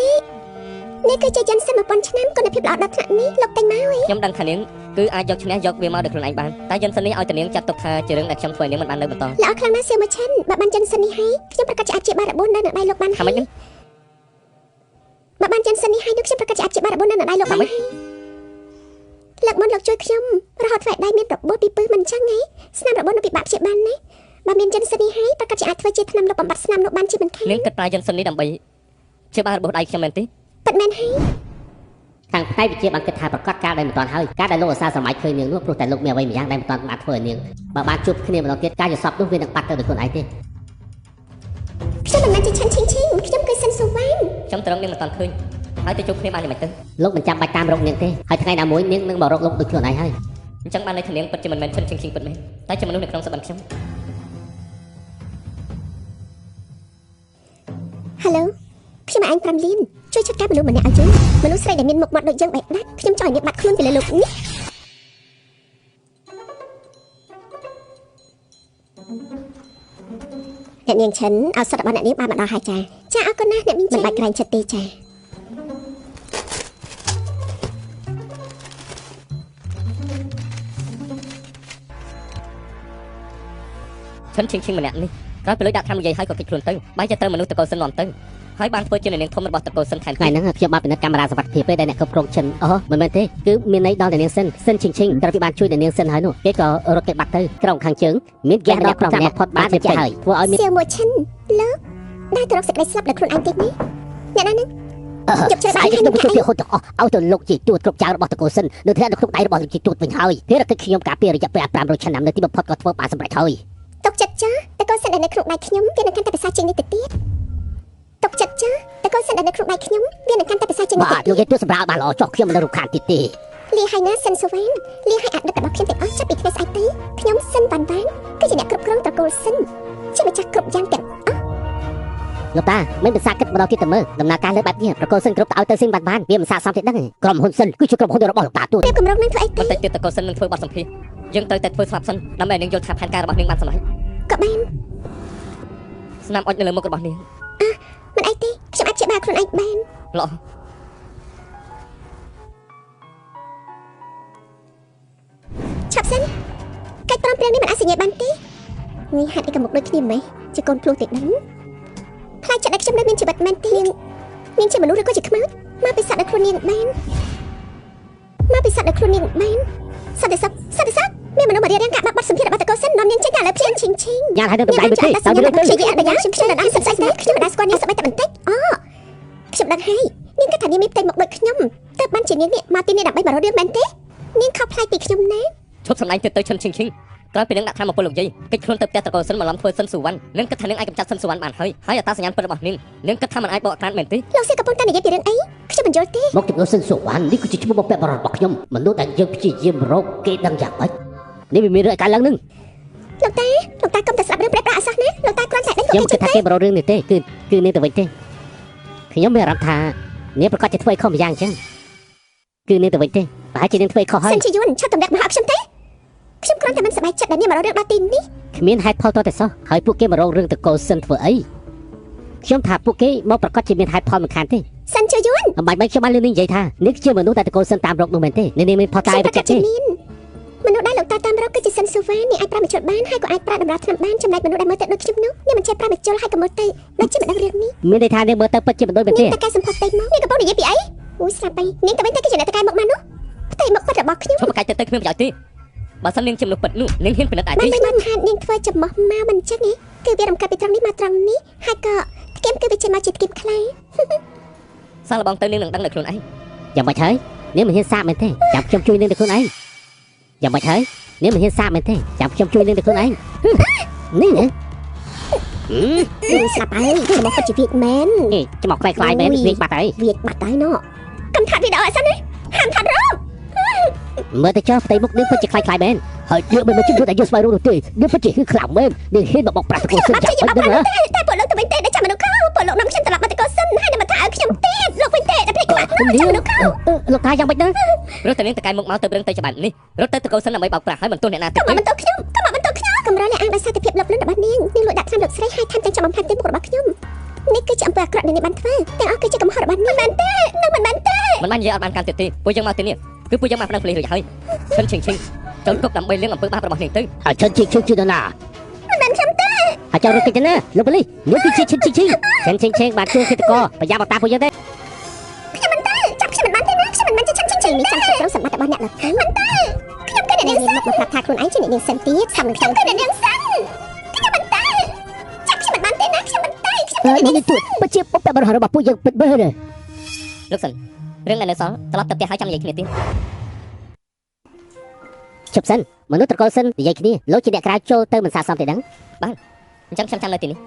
Speaker 3: នេះនេះគឺជាយិនសិន1000ឆ្នាំគុណភាពល្អដល់ថ្នាក់នេះលោកទិញមកហី
Speaker 1: ខ្ញុំដឹងថានាង គឺអាចយកឈ្នះយកវាមកដោយខ្លួនឯងបានតែយិនសិននេះឲ្យតានាងចាត់ទុកថាជារឿងដែលខ្ញុំធ្វើឲ្យនាងមិនបាននៅបន្ត
Speaker 3: ល្អខ្លាំងណាស់សៀវមួយឈិនបើបានយិនសិននេះហើយខ្ញុំប្រកាសជាអាចជាបារបួននៅដៃលោកបាន
Speaker 1: ថាម៉េចនឹង
Speaker 3: បើបានយិនសិននេះហើយនោះខ្ញុំប្រកាសជាអាចជាបារបួននៅដៃលោកបានហើយលើកមុនលោកជួយខ្ញុំរហូតធ្វើឲ្យដៃមានរបួសពីពឹសមិនចឹងហីស្នាមរបួសនៅពិបាកព្យាបាលណាបើមានយិនសិននេះហើយប្រកាសជាអាចធ្វើជាថ្នាំលុបបំបាត់ស្នាមនោះបានជាមិនខាន
Speaker 1: នាងគិតប្រើយិនសិននេះដើម្បីព្យាបាលរបួសដៃខ្ញុំមែនទេ
Speaker 3: ពិតមែនហើយ
Speaker 2: ខាងផ្នែកវិជាបានគិតថាប្រកាសការដែលមិនតាន់ហើយការដែលលោកឧស្សាហ៍សម័យឃើញនាងនោះព្រោះតែលោកមានអ្វីម្យ៉ាងដែលមិនតាន់បានធ្វើឲ្យនាងបើបានជួបគ្នាម្ដងទៀតការយល់សប្តិនោះវានឹងបាត់ទៅដោយខ្លួនឯងទេ
Speaker 3: ខ្ញុំមិនមែនជាឈិនឈិងឈិងខ្ញុំគឺសិនសុវណ្ណ
Speaker 1: ខ្ញុំត្រឹមនាងមិនតាន់ឃើញហើយទៅជួបគ្នាបានយ៉ាងម៉េចទៅ
Speaker 2: លោកមិនចាំបាច់តាមរកនាងទេហើយថ្ងៃណាមួយនាងនឹងមករកលោកដោយខ្លួនឯងហើយ
Speaker 1: អញ្ចឹងបានន័យថានាងពិតជាមិនមែនឈិនឈិងឈិងពិតមែនតែជាមនុស្សនៅក្នុងសុបិនខ្ញុំ
Speaker 3: Halo ខ្ញុំឯង5លានជួយចាត់ការមនុស្សម្នាក់ឲ្យយើងមនុស្សស្រីដែលមានមុខមាត់ដូចយើងបែបដាច់ខ្ញុំចង់ឲ្យនាងបាត់ខ្លួនពីលើលោកនេះអ្នកនាងឈិនឱសថរបស់អ្នកនាងបានមកដល់ហើយចាចាអរគុណណាស់អ្នកមីងមិនបាច់ក្រែងចិត្តទេចា
Speaker 1: ឈិនឈិងឈិងម្នាក់នេះក្រោយពីលុយដាក់ថ្នាំនិយាយហើយក៏គេចខ្លួនទៅបែរជាត្រូវមនុស្សតកូលសិននាំទៅហើយបានធ្វើជានាងធំរបស់តកូលសិនថែម
Speaker 2: ថ្ងៃហ្នឹងខ្ញុំបានពិនិត្យកាមេរ៉ាសុវត្ថិភាពពេលដែលអ្នកគ្រប់គ្រងឈិនអូមិនមែនទេគឺមានន័យដល់អ្នកនាងសិនសិនឈិងឈិងត្រូវគេបានជួយអ្នកនាងសិនហើយនោះគេក៏រត់គេបាត់ទៅក្រុងខាងជើងមានហ្គាសដល់ក្រុងអ្នកផុតបានជាហើយធ្វើឲ្យមាន
Speaker 3: សៀវមួយឈិនលោកដែរទៅរកសេចក្តីស្លាប់ដោយខ្លួនឯងទៀតនេះអ្នកណានឹងជប់ជ្រើ
Speaker 2: ស្អែកខ្ញុំជួយភាគហ៊ុនទាំងអស់ឲ្យទៅលោកជាទួតគ្រប់ចៅរបស់តកូលសិននៅធ្លាក់នៅក្នុងដៃរបស់លោកជាទួតវិញហើយភារកិច្ចខ្ញុំការពាររយៈពេល500ឆ្នាំនៅទីបំផុតក៏ធ្វើបានសម្រេចហើយ
Speaker 3: ទុកចិត្តចាតកូលសិនដែលនៅក្នុងដៃខ្ញុំវានឹងកាន់តែប្រសើរជាងនេះទៅទៀតទុកចិត្តចាតកូលសិនដែលនៅក្នុងដៃខ្ញុំវានឹងកាន់តែប្រសើរជាងនេះ
Speaker 2: បាទលោកយាយទួតសម្រាប់បានល្អចុះខ្ញុំមិនរំខានទៀតទេ
Speaker 3: លាហើយណាសិនសុវណ្ណលាហើយអតីតរបស់ខ្ញុំទាំងអស់ចាប់ពីថ្ងៃស្អែកទៅខ្ញុំសិនវ៉ាន់វ៉ាន់គឺជាអ្នកគ្រប់គ្រងត្រកូលសិនជាម្ចាស់គ្រប់យ៉ាងទាំងអស់
Speaker 2: លោកតាមិនភាសាគិតម្ដងទៀតទៅមើលដំណើរការលើបែបនេះប្រកូលសិនគ្រប់ទៅឲ្យទៅសិនបានបានវាមិនស័ក្តិសមទេដឹងក្រុមហ៊ុនសិនគឺជាក្រុមហ៊ុនរបស់លោកតាទួត
Speaker 3: រៀបគម្រោងនឹងធ្វើអីទេ
Speaker 1: បន្តិចទៀតតកូលសិននឹងធ្វើបទសម្ភាសយើងត្រូវតែធ្វើស្លាប់សិនដើម្បីឲ្យនាងយល់ថាផែនការរបស់នាងបានសម្រេច
Speaker 3: ក៏បាន
Speaker 1: ស្នាមអុចនៅលើមុខរបស់នាង
Speaker 3: មិនអីទេខ្ញុំអាចព្យាបាលខ្លួនឯងបាន
Speaker 1: ល្អ
Speaker 3: ឆាប់សិនកិច្ចព្រមព្រៀងនេះមិនអាចសញ្ញាបានទេនេះហាត់អីក៏មុខដូចគ្នាម៉េះជាកូនភ្លោះទេដឹងផ្លែចិត្តដែលខ្ញុំនៅមានជីវិតមែនទេនាងនាងជាមនុស្សឬក៏ជាខ្មោចមកពីសត្វដែលខ្លួននាងបានមកពីសត្វដែលខ្លួននាងបានសត្វទេសសត្វទេសមានមនុស្សមករៀបរៀងការបបាត់សម្ភាររបស់តកូលសិននាំនាងចេញតែឥឡូវភ្លាមឈិងឈិង
Speaker 2: ញ៉ាំហើយនឹងតម្លៃមួយទេ
Speaker 3: ខ្ញុំ
Speaker 2: តាមរឿងទៅ
Speaker 3: ខ្ញុំខ្ញុំខ្ញុំខ្ញុំខ្ញុំខ្ញុំខ្ញុំខ្ញុំស្គាល់នាងសប្បាយតែបន្តិចអូខ្ញុំដឹងហើយនាងគិតថានាងមានផ្ទៃមុខដូចខ្ញុំតើបានជានាងនេះមកទីនេះដើម្បីមករករឿងមែនទេនាងខុសប្លែកពីខ្ញុំណា
Speaker 1: ឈប់សម្ដែងទៀតទៅឈិនឈិងឈិងក្រោយពីនាងដាក់ថ្នាំមកពលលោកយាយគេចខ្លួនទៅផ្ទះតកូលសិនមកឡំធ្វើសិនសុវណ្ណនាងគិតថានាងអាចកម្ចាត់សិនសុវណ្ណបានហើយហើយអត្តសញ្ញាណពិតរបស់នាងនាងគិតថាមិនអាចបកក្រានមែនទេ
Speaker 3: លោកសៀកកំពុងតែនិយាយពីរឿងអីខ្ញុំមិនយល់ទេ
Speaker 2: មកជំនួសសិនសុវណ្ណនេះគឺជាឈ្មោះបុព្វបុរសរបស់ខ្ញុំមនុស្សដែលយើងព្យាយាមរកគេដឹងយ៉ាងម៉េចនេះវាមានរឿងអីកើតឡើងនឹង
Speaker 3: លោកតាលោកតាកុំតែស្ដាប់រឿងប្រេះប្រាក់អសោះណាលោកតាគ្រាន់តែដេញពួក
Speaker 2: ខ្ញុំ
Speaker 3: គេ
Speaker 2: គិតថាគេមករករឿងនេះទេគឺគឺនាងទៅវិញទេខ្ញុំមានអារម្មណ៍ថានាងប្រកាសជាធ្វើឲ្យខុសម្យ៉ាងអញ្ចឹងគឺនាងទៅវិញទេប្រហែលជានាងធ្វើឲ្យខុសហើយ
Speaker 3: សិនជាយួនឆាប់ទម្លាក់មកហៅខ្ញុំទេខ្ញុំគ្រាន់តែមិនសប្បាយចិត្តដែលនាងមករករឿងដល់ទីនេះ
Speaker 2: គ្មានហេតុផលតតែសោះហើយពួកគេមករករឿងតកូលសិនធ្វើអីខ្ញុំថាពួកគេមកប្រកាសជាមានហេតុផលមិនខានទេ
Speaker 3: សិនជាយួន
Speaker 2: អំបញ្ញមិនខ្ញុំបានលឺនាងនិយាយថានេះជាមនុស្សដែលតកូលសិនតាមរកនោះមែនទេនាងមានផុស
Speaker 3: ខ្ញុំ
Speaker 2: តាយបញ្ជាក់ទេ
Speaker 3: ប្រកាសជាមានមនុស្សដែលលោកតាតាមរកគឺជាសិនស៊ូវ៉ានេះអាចប្រើមជុលបានហើយក៏អាចប្រើតម្រាថ្នាំបានចំណែកមនុស្សដែលមើលទៅដូចខ្ញុំនោះនេះមិនចេះប្រើមជុលហើយក៏មើលទៅដូចជាមិនដឹងរឿងនេះ
Speaker 2: មានន័យថានាងមើលទៅពិតជាមិនដូចមែនទេ
Speaker 3: នាងតកែសម្ផស្សផ្ទៃមកនាងកំពុងនិយាយពីអីអូយស្រាប់ហើយនាងទៅវិញទៅគឺជាអ្នកតកែមកមកនោះផ្ទៃមុខពិតរបស់ខ្ញុំ
Speaker 1: ឈប់បកាច់ទៅទៅគ្មានប្រយោជន៍ទេបើសិននាងជាមនុស្សពិតនោះនាងហ៊ានពិនិត្យអាច
Speaker 3: បាន
Speaker 1: ទេ
Speaker 3: មិនបានថានាងធ្វើចំោះមកមិនចឹងឯងគឺវារំកាត់ពីត្រង់នេះមកត្រង់នេះហើយក៏ធ្គៀមគឺវាចេញមកជាធ្គៀមខ្លា
Speaker 1: សាឡបងទៅនាងនឹងដឹងនៅខ្លួនឯង
Speaker 2: យ៉ាងម៉េចហើយនាងមិនហ៊ានសាកមែនទេចាំខ្ញុំជួយនាងទៅខ្លួនឯងយ៉ាងម៉េចហើយនាងមិនហ៊ានសាកមែនទេចាំខ្ញុំជួយនាងទៅខ្លួនឯងនេះណា
Speaker 3: ស្លាប់ហើយរបស់ពិតជាវាចមែន
Speaker 2: នេះច្មោះខ្លាយៗមែនវាបាត់ហើយ
Speaker 3: វាចបាត់ហើយណោះកំថាត់វីដេអូអត់សិនណាហាមថាត់រូប
Speaker 2: មើលទៅចុះផ្ទៃមុខនាងពិតជាខ្លាយៗមែនហើយយើងមិនមែនជាមនុស្សដែលយើងស្វែងរកនោះទេនាងពិតជាហ៊ឺខ្លាំងមែននាងហ៊ានមកបកប្រាស់តកូលសិន
Speaker 3: ខ្ញុំ
Speaker 2: យ៉ាង
Speaker 3: បាត់
Speaker 2: ម៉េចដឹងហ៎
Speaker 3: តែពួកលោកទៅវិញទេដែលចាំមនុស្សខោពួកលោកនាំខ្ញុំត្រឡប់មកតកូសិនហើយនឹងមកថាឲ្យខ្ញុំទៀតលោកវិញទេដែលភ្លេចក្បាច់
Speaker 2: នាងលោកតាយ៉ាងម៉េចដឹង
Speaker 1: រត់តែនាងតកែមុខមកទៅរឿងទៅច្បាប់នេះរត់ទៅតកូលសិនដើម្បីបោកប្រាស់ហើយបន្ទោសអ្នកណា
Speaker 3: កុំមកបន្ទោសខ្ញុំកុំមកបន្ទោសខ្ញុំកម្រលាអាងដោយសារតែភាពលុបលុនរបស់នាងនាងលួចដាក់ថ្នាំលោកស្រីហើយថែមទាំងចាំបំផាន់ទេមុខរបស់ខ្ញុំនេះគឺជាអំពើអាក្រក់ដែលនាងបានធ្វើទាំងអស់គឺជាកំហុសរបស់នាងមិនមែនទេនឹងមិនមែនទេ
Speaker 1: មិនបាននិយាយអត់បានកាន់ទៀតទេពួកយើងមកទីនេះ គឺពួកយើងបានប្តឹងប៉ូលីសរួចហើយឈិនឈិងឈិងចូលគុកដើម្បីលាងអំពើបាបរបស់នាងទៅ
Speaker 4: ហើយឈិនឈិងឈិងជានរណា
Speaker 3: មិនមែនខ្ញុំទេ
Speaker 2: ហើយចង់រត់គេចទៅណាលោកប៉ូលីសនេះគឺជាឈិនឈិងឈិងឈិនឈិងឈិងបានជួលឃាតករប្រញាប់មកតាមពួកយើងទេ
Speaker 3: ខ្ញុំមិនទៅចាប់ខ្ញុំមិនបានទេណាខ្ញុំមិនមែនជាឈិនឈិងឈិងនេះចាំគ្រប់គ្រងសម្បត្តិរបស់អ្នកដទៃមិនទៅខ្ញុំគឺអ្នកនាងសិនមកប្រាប់ថាខ្លួនឯងជាអ្នកនាងសិនទៀតសំនឹងខ្ញុំគឺអ្នកនាងសិនខ្ញុំមិនទៅចាប់ខ្ញុំមិនបានទេណាខ្ញុំមិនទៅខ្ញុំ
Speaker 4: ហើយនេះទួតបើជាបុព្វបុរសរបស់ពួកយើងពិតមែន
Speaker 1: លោកសិនរឿងដែលនៅសល់ត្រឡប់ទៅផ្ទះហើយចាំនិយាយគ្នាទៀត
Speaker 2: ជប់សិនមនុស្សត្រកូលសិននិយាយគ្នាលោកជាអ្នកក្រៅចូលទៅមិនស័ក្តិសមទេដឹង
Speaker 1: អញ្ចឹងខ្ញុំចាំនៅទីនេះ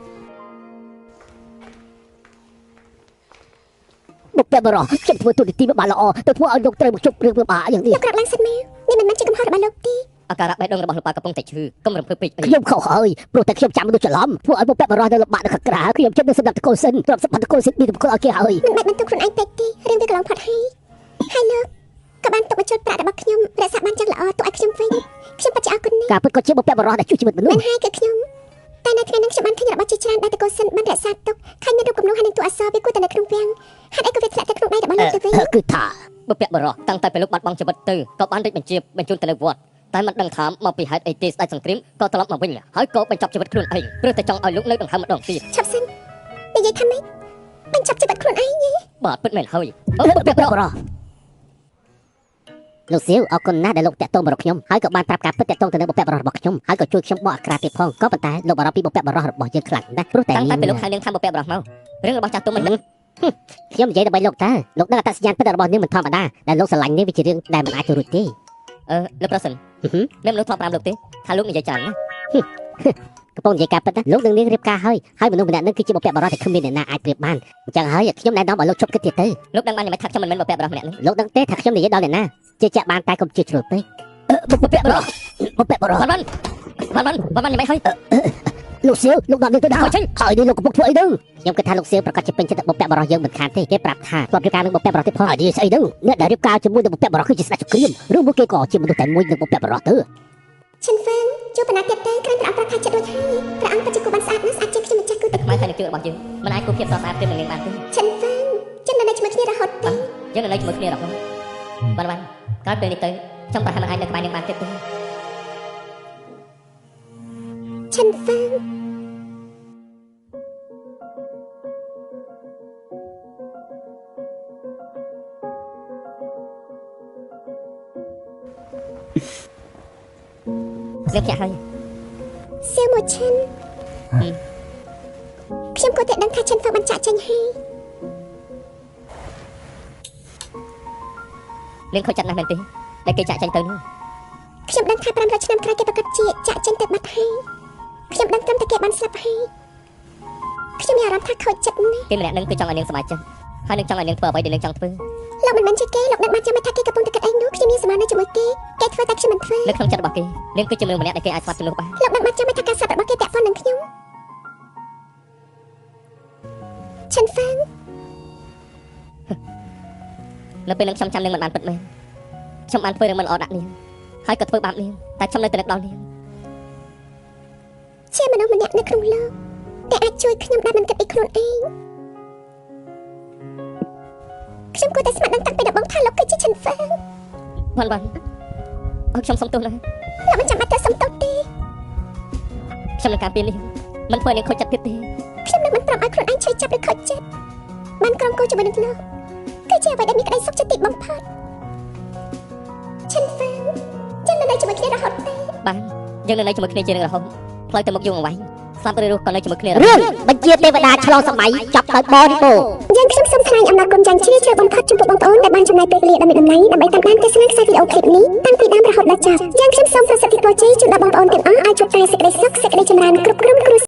Speaker 4: បុព្វបុរសខ្ញុំធ្វើទូនីតិមិនបានល្អទៅធ្វើឲ្យលោកត្រូវមកជប់រឿងលំបាកយ៉ាងនេះ
Speaker 3: លោកក្រោកឡើងសិនមកនេះមិនមែនជាកំហុសរបស់លោកទេ
Speaker 1: អាការៈបេះដូងរបស់លោកប៉ាកំពុងតែឈឺកុំរំភើបពេកអី
Speaker 4: ខ្ញុំខុសហើយព្រោះតែខ្ញុំចាំមនុស្សច្រឡំធ្វើឲ្យបុព្វបុរសនៅលំបាកនៅខាងក្រៅខ្ញុំចិត្តនឹងសម្រាប់តកូលសិនទ្រព្យសម្បត្តិតកូលសិនមានតម្កល់ឲ្យគេហើយ
Speaker 3: មិនបាច់បន្ទោសខ្លួនឯងពេកទេរឿងវាកន្លងផុតហើយហើយលោកក៏បានទុកបញ្ចូលប្រាក់របស់ខ្ញុំរក្សាបានយ៉ាងល្អទុកឲ្យខ្ញុំវិញខ្ញុំពិតជាអរគុណណាស់
Speaker 4: ការពិតក៏ជាបុព្វបុរសដែលជួយជីវិតមនុស្ស
Speaker 3: មិនហើយគឺខ្ញុំតែនៅថ្ងៃហ្នឹងខ្ញុំបានឃើញរបស់ជាច្រើនដែលតកូលសិនបានរក្សាទុកឃើញមានរូបគំនូរហើយនឹងតួអក្សរវាគួរតែនៅក្នុងវាំងហេតុអីក៏វាធ្លាក់ទៅក្នុងដៃរបស់លោកទៅវិញ
Speaker 4: គឺថា
Speaker 1: បុព្វបុរសតាំងតែពេលលោកបាត់បង់ជីវិតទៅក៏បានរិចបញ្ជាបញ្ជូនទៅនៅវត្តតែមិនដឹងថាមកពីហេតុអីទេស្ដេចសង្គ្រាមក៏ត្រឡប់មកវិញហើយក៏បញ្ចប់ជីវិតខ្លួនឯងព្រោះតែចង់ឲ្យលោកនៅដង្ហើមម្ដងទៀត
Speaker 3: ឈប់សិននិយាយថាម៉េចបញ្ចប់ជីវិតខ្លួនឯង
Speaker 1: បាទពិតមែនហើយអឺបុព្វបុរស
Speaker 4: បុរស
Speaker 2: លោកសៀវអរគុណណាស់ដែលលោកតាក់ទងមករកខ្ញុំហើយក៏បានប្រាប់ការពិតតាក់ទងទៅនឹងបុព្វបុរសរបស់ខ្ញុំហើយក៏ជួយខ្ញុំបកអក្រាទៀតផងក៏ប៉ុន្តែលោកបារម្ភពីបុព្វបុរសរបស់យើងខ្លាំងណាស់ព្រោះតែ
Speaker 1: តាំងតែពេលលោកហៅនាងថាបុព្វបុរសមករឿងរបស់ចាស់ទុំមិន
Speaker 2: ខ្ញុំនិយាយដើម្បីលោកតើលោកដឹងអត្តសញ្ញាណពិតរបស់នាងមិនធម្មតាដែលលោកស្រឡាញ់នាងវាជារឿងដែលមិនអាចទៅរួចទេ
Speaker 1: អឺលោកប្រសិនមានមនុស្សធ្លាប់ប្រាប់លោកទេថាលោកនិយាយច្រើនណាស់
Speaker 2: កំពុងនិយាយការពិតណាលោកនឹងនាងរៀបការហើយហើយមនុស្សម្នាក់នឹងគឺជាបុព្វបុរសដែលគ្មានអ្នកណាអាចប្រៀបបានអញ្ចឹងហើយខ្ញុំណែនាំឲ្យលោកឈប់គិតទៀតទៅ
Speaker 1: លោកដឹងបានយ៉ាងម៉េចថាខ្ញុំមិនមែនបុព្វបុរសម្នាក់នឹង
Speaker 2: លោកដឹងទេថាខ្ញុំនិយាយដល់អ្នកណាជឿជាក់បានតែកុំជឿជ្រុលពេក
Speaker 1: បុព្វបុរស
Speaker 4: បុព្វបុរស
Speaker 1: វ៉ាន់វ៉ាន់វ៉ាន់វ៉ាន់វ៉ាន់យ៉ាងម៉េចហើយ
Speaker 4: លោកសៀវលោកដល់នេះទៅដល់ហើយនេះលោកកំពុងធ្វើអីទៅ
Speaker 2: ខ្ញុំគិតថាលោកសៀវប្រកាសជាពេញចិត្តបុព្វបុរសយើងមិនខានទេគេប្រាប់ថាធ្លាប់រៀបការនឹងបុព្វបុរសទៀតផង
Speaker 4: ហើយនេះស្អីទៅអ្នកដែលរៀបការជាមួយនឹងបុព្វបុរសគឺជាស្ដេចសង្គ្រាមឬមួយគេក៏ជាមនុស្សតែមួយនឹងបុព្វបុរសទៅ
Speaker 3: ឈិនហ្វេងជួបបណ្ណាទៀតទេគ្រាន់ព្រះអង្គប្រាប់ថាចិត្តរួចហើយព្រះអង្គពិតជាគូបានស្អាតណាស់ស្អាតជាងខ្ញុំម្ចាស់គូ
Speaker 1: ទឹកខ្មៅហើយនឹងជឿរបស់យើងមិនអាចគូភាពស្រស់ស្អាតប្រៀបនឹងនាងបានទេ
Speaker 3: ឈិនហ្វេងចឹងនៅជាមួយគ្នារហូតទេ
Speaker 1: យើងនៅជាមួយគ្នារហូតវ៉ាន់វ៉ាន់ក្រោយពេលនេះទៅខ្ញុំប្រហែលមិនអាចនៅក្បែរនាងបានទៀតទេ
Speaker 3: ឈិនហ្វេង
Speaker 1: នាងភ្ញាក់ហើយ
Speaker 3: សៀវមួយឈិនខ្ញុំក៏តែដឹងថាឈិនហ្វេងបានចាក់ចេញហើយ
Speaker 1: នាងខូចចិត្តណាស់មែនទេដែលគេចាក់ចេញទៅនោះ
Speaker 3: ខ្ញុំដឹងថា500ឆ្នាំក្រោយគេប្រកាសជាចាក់ចេញទៅបាត់ហើយខ្ញុំដឹងត្រឹមតែគេបានស្លាប់ហើយខ្ញុំមានអារម្មណ៍ថាខូចចិត្តណាស់
Speaker 1: គេម្នាក់នឹងគឺចង់ឲ្យនាងសប្បាយចិត្តហើយនឹងចង់ឲ្យនាងធ្វើអ្វីដែលនាងចង់ធ្វើ
Speaker 3: លោកមិនមែនជាគេលោកដឹងបានចាំថាគេកំពុងតែគិតអីនោះខ្ញុំមានសមាននៅជាមួយគេគេធ្វើតែខ្ញុំមិនធ្វើ
Speaker 1: នៅក្នុងចិត្តរបស់គេនាងគឺជាមនុស្សម្នាក់ដែលគេអាចស្វាត់ជំនួសបាន
Speaker 3: លោកដឹងបានចាំថាការស្លាប់របស់គេពាក់ព័ន្ធនឹងខ្ញុំឈិនហ្វេង
Speaker 1: នៅពេលនឹងខ្ញុំចាំនាងមិនបានពិតមែនខ្ញុំបានធ្វើរឿងមិនល្អដាក់នាងហើយក៏ធ្វើបាបនាងតែខ្ញុំនៅតែនឹកដល់នាង
Speaker 3: ជាមនុស្សម្នាក់នៅក្នុងលោកតែអាចជួយខ្ញុំដែលមិនគិតពីខ្លួនឯងខ្ញុំគួរតែស្មានដឹងតាំងពីដំបូងថាលោកគឺជាឈិនហ្វេង
Speaker 1: វ៉ាន់វ៉ាន់អរខ្ញុំសុំទោសណាស់
Speaker 3: លោកមិនចាំបាច់ទៅសុំទោសទេ
Speaker 1: ខ្ញុំនឹងការពារនាងមិនធ្វើឲ្យនាងខូចចិត្តទៀតទេ
Speaker 3: ខ្ញុំនឹងមិនព្រមឲ្យខ្លួនឯងឈឺចាប់ឬខូចចិត្តបានក្រុមគូជាមួយនឹងលោកគឺជាអ្វីដែលមានក្តីសុខចិត្តទីបំផុតឈិនហ្វេងចាំនៅជាមួយគ្នារហូតទេ
Speaker 1: បានយើងនៅជាមួយគ្នាជារៀងរហូតផ្លូវទៅមុខយូរអង្វែងស្លាប់ឬរស់ក៏នៅជាមួយគ្នារហូត
Speaker 2: រឿងបញ្ជាទេវតាឆ្លងសម័យចាប់ដោយបរិបូរណ៍
Speaker 3: យើងខ្ញុំសូមថ្លែងអំណរគុណយ៉ាងជ្រាលជ្រៅបំផុតចំពោះបងប្អូនដែលបានចំណាយពេលវេលាដ៏មានតម្លៃដើម្បីតាមដានទស្សនាខ្សែវីដេអូឃ្លីបនេះតាំងពីដើមរហូតដល់ចប់យើងខ្ញុំសូមប្រសិទ្ធិពរជ័យជូនដល់បងប្អូនទាំងអស់ឲ្យជួបតែសេចក្តីសុខសេចក្តីចម្រើនគ្រប់គ្រងគ្រួ